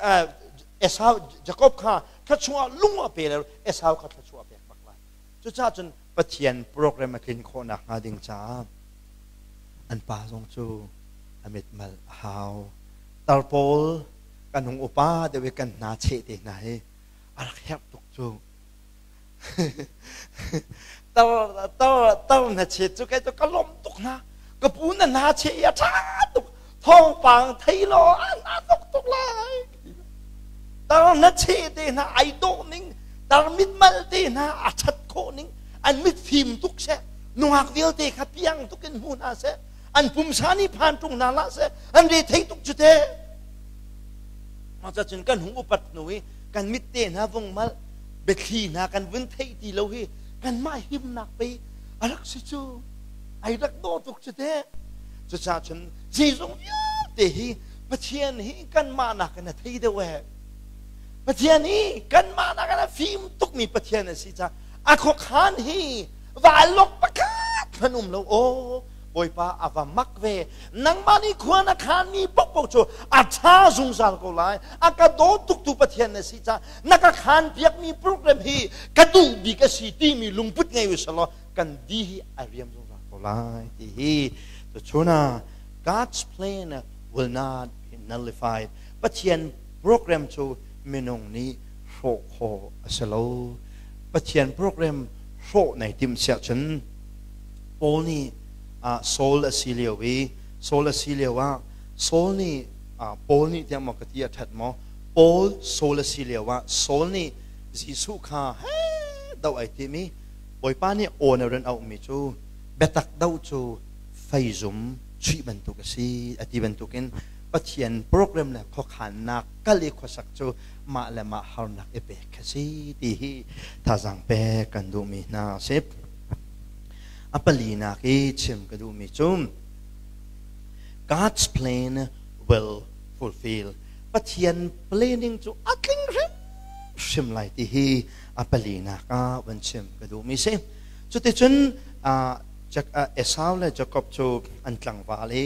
Esau Jacob kha thluachuah lung a pe le Esau kha thluachuah pek bak lai. Cucaah cun Pathian program a tlin khawh nakhnga ding caah an pa zong cu a mitmal a hau. Tar pawl kan hung upa deuh i kan hna cheh te hna hi a rak herh tuk cu. Tar tar tar na chet cu kei cu ka lawm tuk hna. Ka pu na hna cheh i a ṭha tuk. Thawngpang thei law a hna tuk tuk lai. Tar na cheh te hna ai dawh ning, tar mitmal te hna a ṭhat khawh ning, an mit fim tuk seh, nungak vialte kha piang tuk in hmu hna seh, an pumsa nih phan ṭung hna hlah seh, an re thei tuk cu te. Mah cun kan hung upat hnu i kan mit te hna vung mal, biathli hna kan vun theih ti lo hi kanmah himnak pei a rak si cu, ai rak dawh tuk cu te. Cucaah cun zeizong vialte hi Pathian hi kanmah nakin a thei deuh ee. Pathian hi kanmah nakin a fim tukmi Pathian a si caah a khuakhan hi vallok pakhat hmanh um lo. Aw Bawipa, a va mak ve. Nangmah nih khua na khanmi paohpaoh cu a ṭha zungzal ko lai. A ka daw tuktu Pathian na si caah na ka khan piakmi program hi ka duh bik a si timi lungput ngei u selaw kan di hi a riam zungzal ko lai ti hi tuchun ah God's plan will not be nullified. Pathian program cu minung nih hrawh khawh a si lo. Pathian program hrawh nei timh siah cun Paul nih Saul a si lio i Saul a si lio ah Saul nih Paul nih tiah maw ka ti a ṭhat maw, Paul Saul a si lio ah Saul nih Jesuh kha he doh ai tim i Bawipa nih aw na run auhmi cu biatak doh cu feizum chuih bantuk a si a ti bantukin Pathian program le khuakhannak kal i khuasak cu mah le mah harnak i pek kha si ti hi thazaang pek kan duhmi hna a si. A palinak i chim ka duhmi cu God's plan will fulfill. Pathian planning cu a tling hrimhrim lai ti hi a palinak ah van chim ka duhmi si. Cuticun Esau le Jakob cu an tlangval i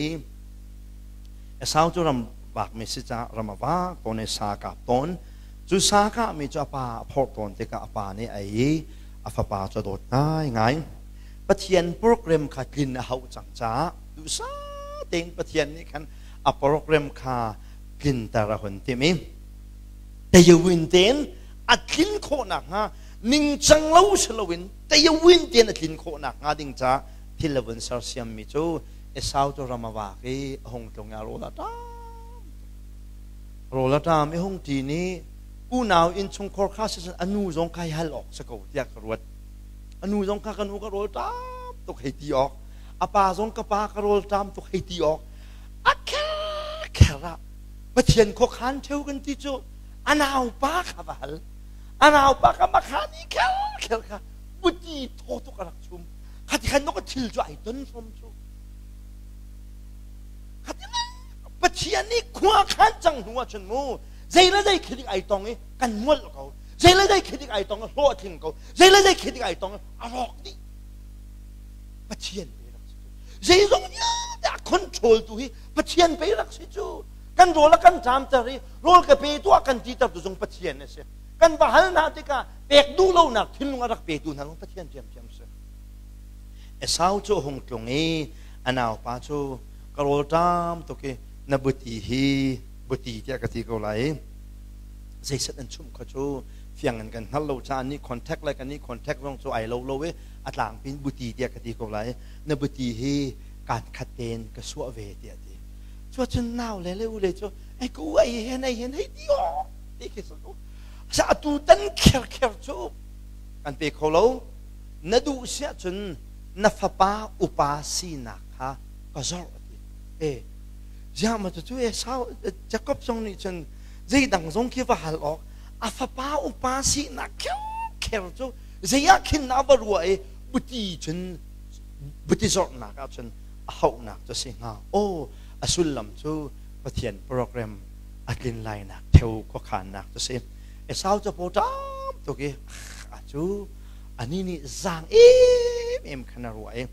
Esau cu ram vakmi si caah ram a vak tawn i sa a kap tawn. Cu sa kahmi cu a pa a phorh tawn tikah a pa nih a ei i a fapa cu a dawt ngaingai. Pathian program kha tlin a hauh cang caah duhsah tein Pathian nih khan a program kha tlinter a hun timh i tayawin tein a tlin khawh nakhnga ningcang lo si loin tayawin tein a tlin khawh nakhnga ding caah thil a vun sersiammi cu Esau cu ram a vak i a hung tlung i a rawl a ṭam. Rawl a ṭam i hung ṭin i unau innchungkhar kha siseh a nu zong kha hi hal awk si ko tiah ka ruat. A nu zong kha ka nu ka rawl ṭam tuk hei ti awk, a pa zong ka pa ka rawl ṭam tuk hei ti awk. A kher kher ah Pathian khuakhan ṭheu kan ti cu a naupa kha va hal. A naupa kha makhan i kher kher kha buti thaw tuk a rak chum. Khati khan ka thil cu ai ton hrom cu. Khati Pathian nih khua khan cang hnu ahcun mu zei le zei khi dik ai tong i kan ngol ko. Zei le zei khi dik ai tong i hlawh a tling ko. Zei le zei khi dik ai tong i a rawk dih. Pathian pe rak si cu. Zeizong vialte a control tu hi Pathian pe rak si cu. Kan rawl a kan ṭamter i rawl ka pe tuah kan titer tu zong Pathian a si. Kan va hal hna tikah pek duh lonak thinlung a rak petu hna zong Pathian ṭhiamṭhiam si. Esau cu a hung tlung i a naupa cu ka rawl ṭam tuk i na buti hi buti tiah ka ti ko lai i zeiset an chumh kha cu fiang in kan hngal lo caah nih contact le kan nih contact zong cu ai lo lo i a tlangpi in buti tiah ka ti ko lai na buti hi kaan khat tein ka suah ve tiah ti. Cuacun nau le le u le cu ai ka u ai hen ai hen hei ti aw ti khi sa sa atu tan kher kher cu kan pe kho lo. Na duh siah cun na fapa upa sinak kha ka zorh a ti. E ziah ma cu Esau Jacob zong nih cun zeidang zong khi va hal awk a fapa upa sinak kher kher cu zei ah khin na va ruah i buti cun buti zorhnak ah cun a hauhnak cu si hnga. Aw, a sullam cu Pathian program a tlin lainak theo khuakhannak cu si. Esau cu paw ṭam tuk i a cu ani nih zaang em em khan a ruah i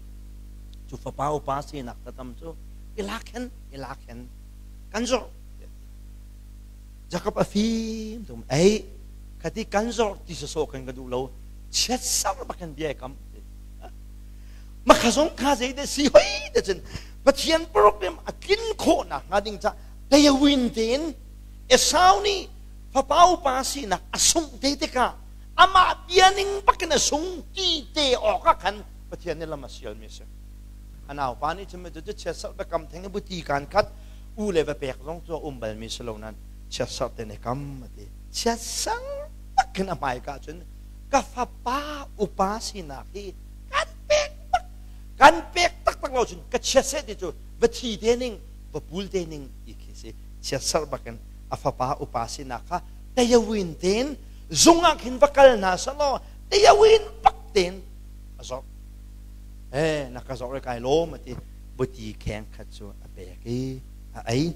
cu fapa upa sinak tatam cu ilak hen ilak hen kan zorh. Jakob a fim tum ei khati kan zorh ti sawsawh kan ka duh lo chiat sar bakin bia kam. Makha zong kha zei de si hoi te cun Pathian program a tlin khawh nakhnga ding ca tayawin tein Esau nih fapa upa sinak a sungh te tikah amah bia ning bakin a sung ti te awk ah khan Pathian nih lam a sialmi a si. A naupa nih cun cu chiatserh biakam theng i buti kaan khat u le va pek zong cu a um balmi si lo nain chiatserh te ne kam a ti. Chiatserh bakin a hmaika cun ka fapa upa sinak hi kan pek bak kan pek taktak lo cun ka chiat seh ti cu va thi te ning va pul te ning ti khi si. Chiatserh bakin a fapa upa sinak kha tayawin tein zung ah khin va kal hna selaw tayawin bak tein a zorh. Eh na ka zorh i kai lawm a ti. Buti kheng khat cu a pek i a ei.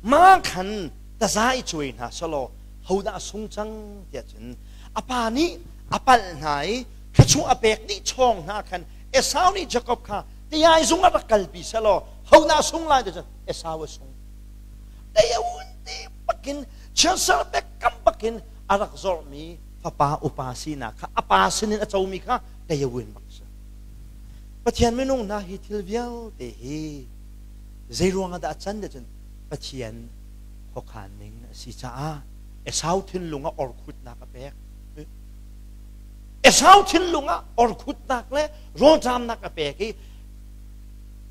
Ma khan taza i cuai hna selaw hodah a sung cang tiah cun a pa nih a palh hna i thluachuah a pek dih chawng hna khan Esau nih Jakob kha tiai zung ah rak kalpi selaw hodah a sung lai ti cun Esau a sung. Teiun ti bakin chianser biakam bakin a rak zorhmi fapa upa sinak kha a pa sinin a comi kha teiun bak si. Pathian minung hna hi thil vialte hi zei ruang ah dah a can ti cun Pathian khuakhan ning a si caah Esau thinlung ah orkhutnak a pek. Esau thinlung ah orkhutnak le rawlṭamnak a pek i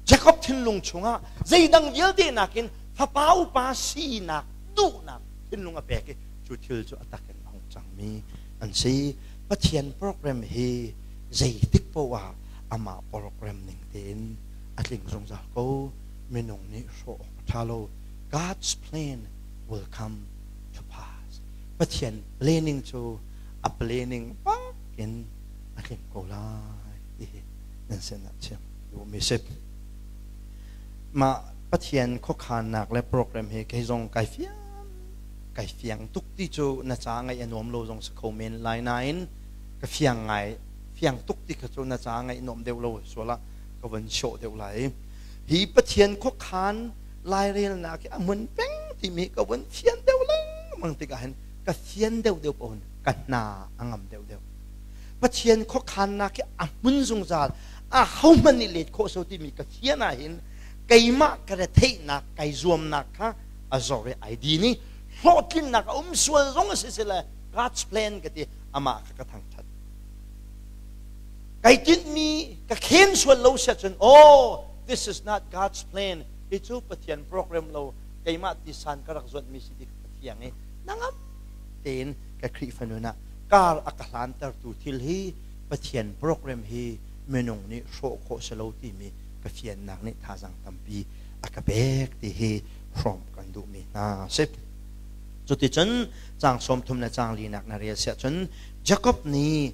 Jakob thinlung chungah zeidang vialte nakin fapa upa sinak duhnak thinlung a pek i cu thil cu a tak in a hung cangmi an si. Pathian program hi zeitik paoh ah amah program ning tein a tling zungzal ko. Minung nih hrawh awk a ṭha lo. God's plan will come to pass. Pathian planning cu a planning bak in a tling ko lai ti hi nan sinah chim duhmi si. Mah Pathian khuakhannak le program hi kei zong kai fiang kai fiang tuk ti cu na ca ngaih a nuam lo zong si kho men lai nain ka fiang ngai fiang tuk ti kha cu na ca ngaih nuam deuh lo sual ah ka von sawh deuh lai. Hi Pathian khuakhan lairelnak hi a hmun peng timi ka vun fian deuh lengmang. lengmang tikah hin ka fian deuhdeuh paoh in ka hna a ngam deuhdeuh. Pathian khuakhannak hi a hmun zungzal, a hohmanh nih let khawh so timi ka fian ahhin keimah ka retheihnak, kai zuamnak kha a zor i ai din i hlawhtlinnak a um sual zong a si sile God's plan ka ti, amah kha ka thangṭhat. Kai tinhmi ka khen sual lo siah cun, oh, this is not God's plan, hi cu Pathian program lo, keimah tisan ka rak zuanhmi si ti ka thiang i nangam tein ka Khrihfa nun ah kar a ka hlantertu thil hi Pathian program hi minung nih hrawh khawh si lo timi ka fiannak nih thazaang tampi a ka pek ti hi hrawm kan duhmi hna si. Cuticun caang 30 le caang linak na rel siah cun Jakob nih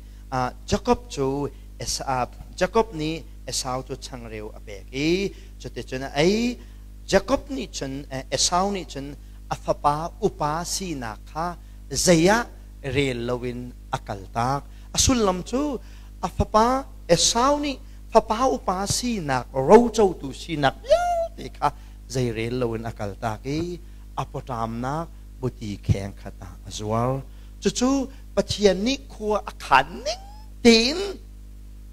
Jakob cu Jakob nih Esau cu changreu a pek i cuticun a ei. Jakob nih cun Esau nih cun a fapa upa sinak kha zei ah rel loin a kaltak. A sullam cu a fapa Esau nih fapa upa sinak rocotu sinak vialte kha zei rel loin a kaltak i a pawṭamnak buti kheng khat ah a zuar. Cucu Pathian nih khua a khan ning tein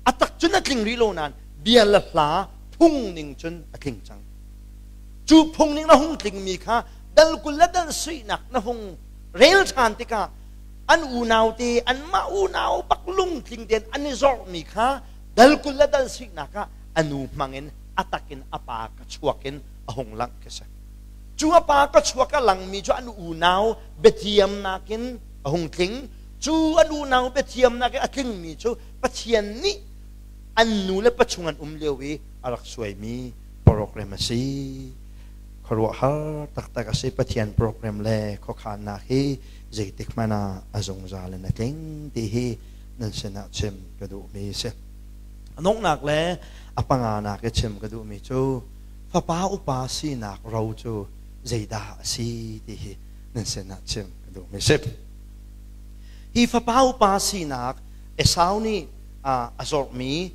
a tak cun a tling rih lo nain bia le hla phung ning cun a tling cang. Cu phung ning na hung tlingmi kha dal 20 le dal suihnak na hung rel ṭhan tikah an unau te anmah unau bak lungtling tein an i zorhmi kha dal 20 le dal suihnak ah a nu hmangin a takin a pa ka chuak in a hung langh khi si. Cu a pa ka chuak a langmi cu an unau biatiamnak in a hung tling. Cu an unau biatiamnak in a tlingmi cu Pathian nih an nu le pa chung an um lio i a rak suaimi program a si. Khuaruahhar taktak a si. Pathian program le khuakhannak hi zeitik hmanh ah a zungzal in a tling ti hi nan sinah chim ka duhmi a si. A donghnak le a panganak i chim ka duhmi cu fapa upa sinak ro cu zeidah a si ti hi nan sinah chim ka duhmi a si. Hi fapa upa sinak Esau nih a zorhmi,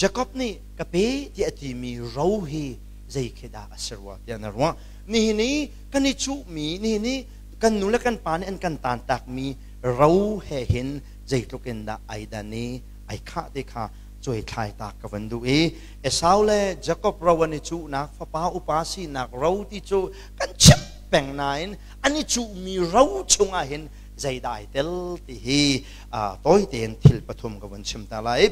Jakob nih ka pe tiah a timi ro hi zei khi dah a si rua tiah na ruah. Nihin i kan i cuhmi, nihin i kan nu le kan pa nih an kan tantakmi ro he hin zeitluk in dah ai dan i ai khah ti kha cuaithlai ta ka van duh i Esau le Jakob ro an i cuhnak fapa upa sinak ro ti cu kan chim peng nain an i cuhmi ro chungah hin zeidah ai tel ti hi tawi tein thil pathum ka vun chim ta lai.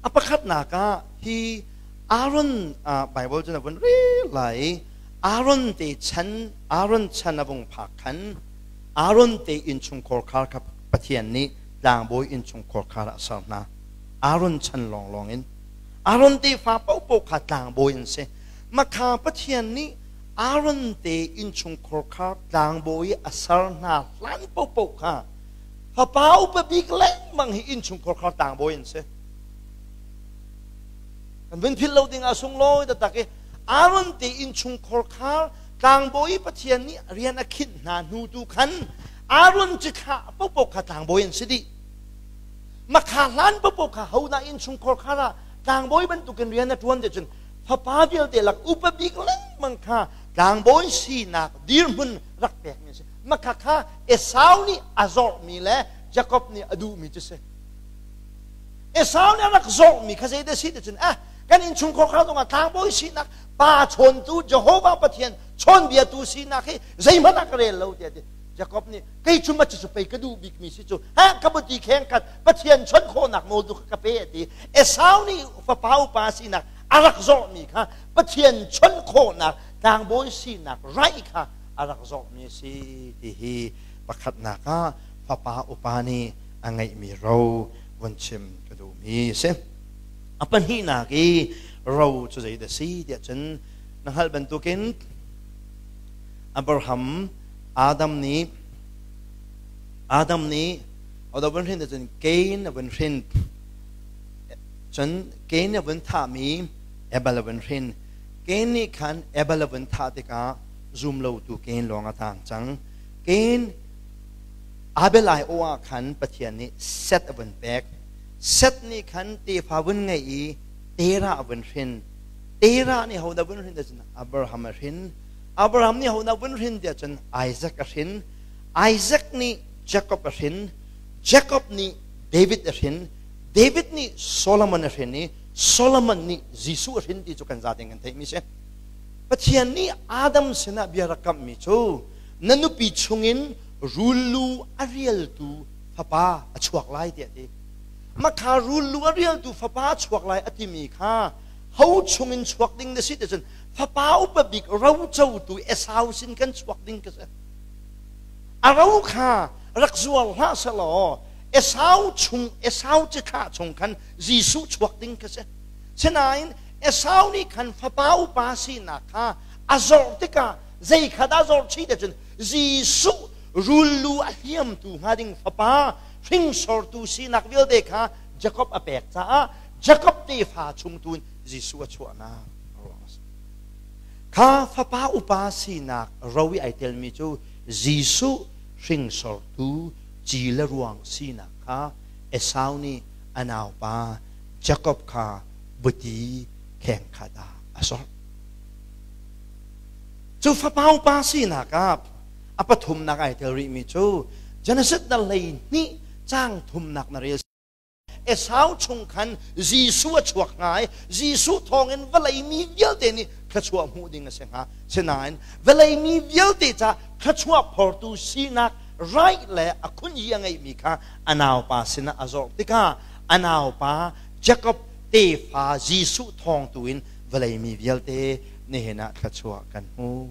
A pakhatnak ah hi Aaron Bible cu na vun rel lai. Aaron te chan Aaron chan a vung phak khan Aaron te innchungkhar khar kha Pathian nih tlangbawi innchungkhar khar ah a ser hna. Aaron chan lawnglawng in Aaron tefa paohpaoh kha tlangbawi an si. Makha Pathian nih Aaron te innchungkhar kha tlangbawi a ser hna hlan paohpaoh kha fapa upa bik lengmang hi innchungkhar kha tlangbawi an si. Kan vun philh lo ding ah sunglawi taktak i Aaron te innchungkhar kha tlangbawi Pathian nih rian a khinh hna hnu tu khan Aaron cithlah paohpaoh kha tlangbawi an si dih. Makha hlan paohpaoh kha hodah innchungkhar kha ah tlangbawi bantukin rian a ṭuan ti cun fapa vialte lak upa bik lengmang kha tlangbawi sinak dirhmun rak pekmi a si. Makha kha Esau nih a zorhmi le Jakob nih a duhmi cu si. Esau nih a rak zorhmi kha zeidah si ti cun ah kan innchungkhar kha zongah tlangbawi sinak pa chawntu Jehovah Pathian chawnbiatu sinak hi zeihmanh ah ka rel lo tiah ti. Jakob nih kei cu ma cu pei ka duh bikmi si cu ha ka buti kheng khat Pathian chawnh khawhnak nawl tu ka pe a ti. Esau nih fapa upa sinak a rak zorhmi kha Pathian chawnh khawhnak tlangbawi sinak raih kha a rak zorhmi a si ti hi pakhatnak ah fapa upa nih a ngeihmi ro vun chim ka duhmi a si. A pahnihnak i ro cu zeidah si tiah cun na hngalh bantukin Abraham Adam nih Adam nih a vun hrin cun Cain a vun hrin cun Cain a vun thahmi Abel a vun hrin. Cain nih khan Abel a vun thah tikah zum lotu Cain lawng a tang cang. Cain Abel ai awh ah khan Pathian nih Seth a vun pek. Seth nih khan tefa vun ngeih i Terah a vun hrin. Terah nih hodah vun hrin cun Abraham a hrin. Abraham nih hodah vun hrin tiah cun Isaac a hrin. Isaac nih Jacob a hrin. Jacob nih David a hrin. David nih Solomon a hrin i Solomon nih Jesuh a hrin ti cu kan zaten kan theihmi si. Pathian nih Adam sinah bia rak kamhmi cu na nupi chungin rullu a rialtu fapa a chuak lai tiah a ti. Makha rullu a rialtu fapa a chuak lai a timi kha ho chungin chuak ding na si ti cun fapa upa bik rocotu Esau sin kan chuak ding ka si. A ro kha rak zuar hlah selaw Esau chung Esau cithlah chung khan Jesuh chuak ding ka si. Sinain Esau nih khan fapa upa sinak kha a zorh tikah zei kha dah zorh chih te cun Jesuh rullu a hliamtu hnga ding fapa hringsortu sinak vialte kha Jakob a pek caah Jakob tefa chung tu in Jesuh a chuahnak a ruang a si. Kha fapa upa sinak ro i ai telmi cu Jesuh hringsortu ci le ruang sinak kha Esau nih a naupa Jakob kha buti kheng khat ah a sawh. Cu fapa upa sinak ah a pathumnak ai tel rihmi cu Genesis dal 12 caang thumnak na rel. Esau chung khan Jesuh a chuak hnga i Jesuh thawngin vawlei mi vialte nih thluachuah hmuh ding a si hnga. Sinain vawlei mi vialte ca thluachuah phortu sinak right le a khunyi a ngeihmi kha a naupa sinah a zorh tikah a naupa Jakob tefa Jesuh thawng tu in vawlei mi vialte nihin ah thluachuah kan hmu.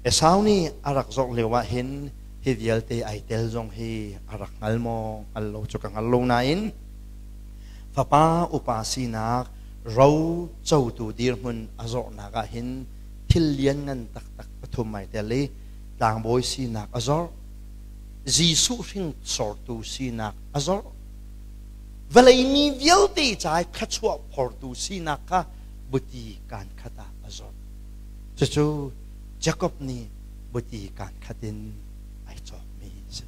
Esau nih a rak zorh lio ah hin hi vialte ai tel zong hi a rak hngal maw hngal lo cu ka hngal lo nain fapa upa sinak ro cotu dirhmun a zorhnak ah hin thil lianngan taktak pathum ai tel i tlangbawi sinak a zorh, Jesuh hringsortu sinak a zorh, vawlei mi vialte ca i thluachuah phortu sinak kha buti kaan khat ah a zorh. Cucu Jakob nih buti kaan khat in ai cawkmi a si.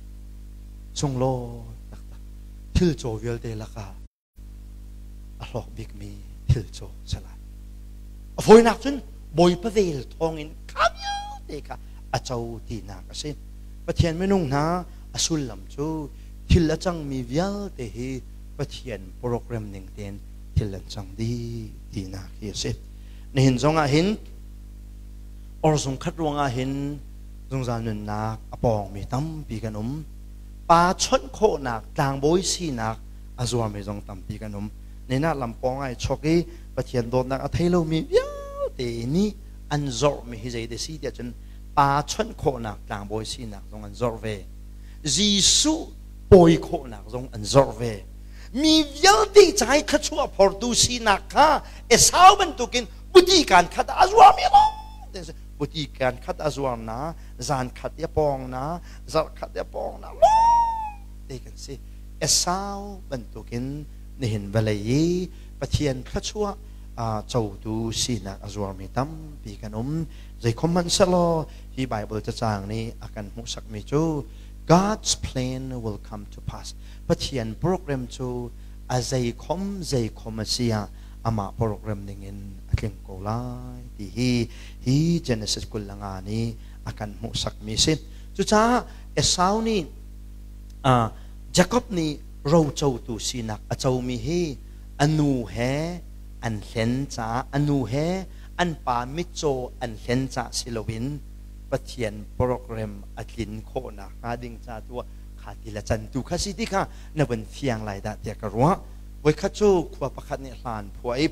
Sunglawi taktak thil caw vialte lakah a hlawk bikmi thil caw si lai. A fawinak cun Bawipa vel thawngin kha vialte kha a co tinak a si. Pathian minung hna a sullam cu thil a cangmi vialte hi Pathian program ning tein thil an cang dih tinak hi a si. Nihin zong ah hin orzung khat ruangah hin zungzal nunnak a pawngmi tampi kan um. Pa chawnh khawhnak tlangbawi sinak a zuarmi zong tampi kan um. Nina lam pawng ai chok i Pathian dawtnak a thei lomi vialte nih an zorhmi hi zei te si tiah cun pa chawnh khawhnak tlangbawi sinak zong an zorh ve. Jesuh pawi khawhnak zong an zorh ve. Mi vialte ca i thluachuah phortu sinak kha Esau bantukin buti kaan khat ah a zuarmi lawng buti kaan khat a zuar na zan khat i a pawng na zarh khat i a pawng na lawng te kan si. Esau bantukin nihin vawlei i Pathian thluachuah cotu sinak a zuarmi tampi kan um. Zeikhom hmanh sehlaw hi Bible cacang nih a kan hmuhsakmi cu God's plan will come to pass. Pathian program cu a zeikhom zeikhom a si ah amah program ningin a tling ko lai ti hi hi Genesis 25 nih a kan hmuhsakmi si. Cucaah Esau nih Jakob nih rocotu sinak a comi hi a nu he an hlen caah a nu he an pa mitcaw an hlen caah si loin Pathian program a tlin khawhnak hnga ding ca tu ah kha ti le can tu kha si ti kha na vun fiang lai dah tiah ka ruah. Voikhat cu khua pakhat nih hlan phuah i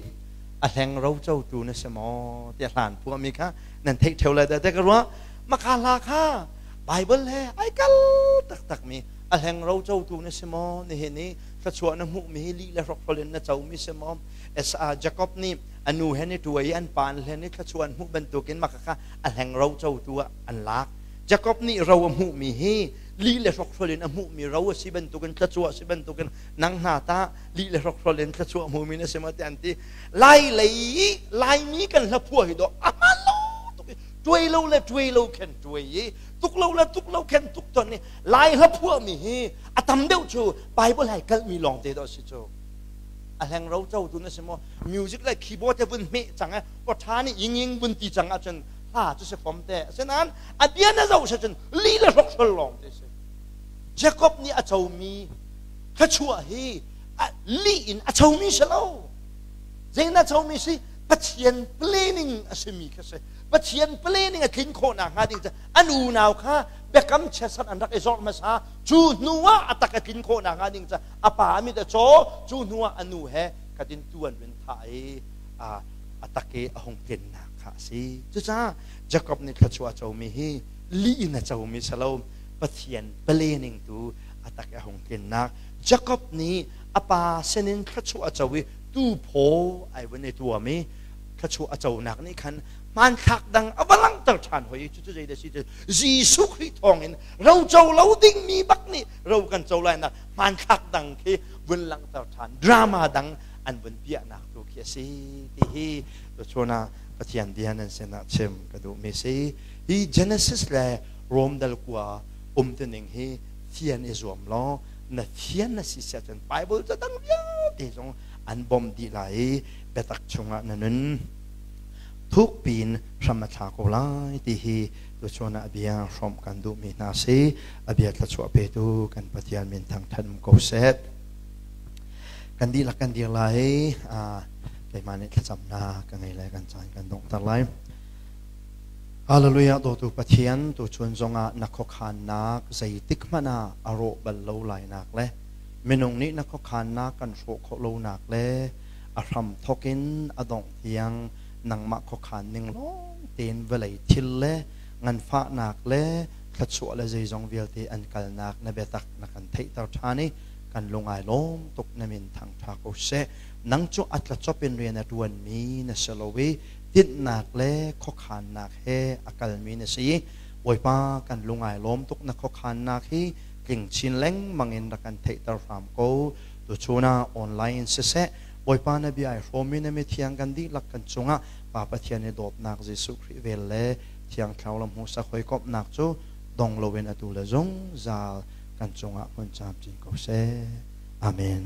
a hleng rocotu na si maw tiah hlan phuahmi kha nan theih ṭheo lai dah tiah ka ruah. Maka hla kha Bible he ai kal taktakmi a hleng rocotu na si maw nihin i thluachuah na hmuhmi hi lih le hrokhrol in na comi si maw Esa Jacob nih a nu he ni ṭuai i an pa an hlen i thluachuah an hmuh bantukin maka kha a hleng rocotu ah an lak. Jacob nih ro a hmuhmi hi lih le hrokhrol in a hmuhmi ro a si bantukin thluachuah a si bantukin nang hna ta lih le hrokhrol in thluachuah hmumi na si maw tiah an ti. Lai lei Laimi kan hla phuah hi dawh a hmaan lo tuk i tuai lo le tuai lo khen tuai i tuk lo le tuk lo khen tuk ton i Lai hla phuahmi hi a tam deuh cu Bible hai kalhmi lawng te dawh si cu. A hleng ro co tu na si maw music le keyboard te vun hmeh cang e aw ṭha nih ying ying vun ti cang ahcun. Tha cu si fom te. Asinain a bia na zoh si cun li le hrokhrol lawng te si. Jacob nih a comi thluachuah hi lih in a comi si lo. Zei na comi si? Pathian planning a simi kha si. Pathian planning a tlin khawh nakhnga ding cu an unau kha biakam chiatserh an rak i zorh hmasa. Cu hnu ah a tak a tlin khawh nakhnga ding cu a pa a mit a caw. Cu hnu ah a nu he khatin tu an vun thah i a tak i a hung tlinnak kha a si. Cucaah Jakob nih thluachuah a comi hi lih in a comi si lo. Pathian planning tu a tak i a hung tlinnak. Jakob nih a pa sinin thluachuah a co i tuphaw ai vun i tuam i thluachuah a conak nih khan hmanthlak dang a va langhter ṭhan hoi. Cucu zeidah si cu Jesuh Khrih thawngin ro co lo dingmi bak nih ro kan co lainak hmanthlak dang khi vun langhter ṭhan, drama dang an vun piahnak tu khi a si ti hi tuchun ah Pathian bia nan sinah chim ka duhmi si. Hi Genesis le Rom dal kua umtuning hi fian i zuam law na fian na si siah cun Bible ca dang vialte zong an bawmh dih lai i biatak chungah na nun thuk piin hram a thla ko lai ti hi tuchun ah a bia hrawmh kan duhmi hna si. A bia thluachuah petu kan Pathian min thangṭhat um ko seh. Kan dihlak kan dir lai. Keimah nih thlacamnak ka ngei lai, kan caan kan donghter lai. Hallelujah. Dawtu Pathian, tuchun zongah na khuakhannak zeitik hmanh ah a rawh bal lo lainak le minung nih na khuakhannak kan hrawh khawh lonak le a hram thawk in a dongh tiang nangmah khuakhan ning lawng tein vawlei thil le nganfahnak le thluachuah le zeizong vialte an kalnak na biatak na kan theihter ṭhan i kan lung ai lawm tuk. Na min thangṭha ko seh. Nang cu a tlacop in rian a ṭuanmi na si lo i tinhnak le khuakhannak he a kalmi na si. Bawipa, kan lung ai lawm tuk. Na khuakhannak hi tling chin lengmang in rak kan theihter hram ko. Tuchun ah online in siseh, Bawipa na bia ai hrawmmi na mithiang kan dihlak kan cungah Pa Pathian i dawtnak, Jesuh Khrih vel le Thiang Thlarau lam hmuhsak hawikomhnak cu dong loin atu le zungzal kan cungah hmun camcin ko seh. Amen.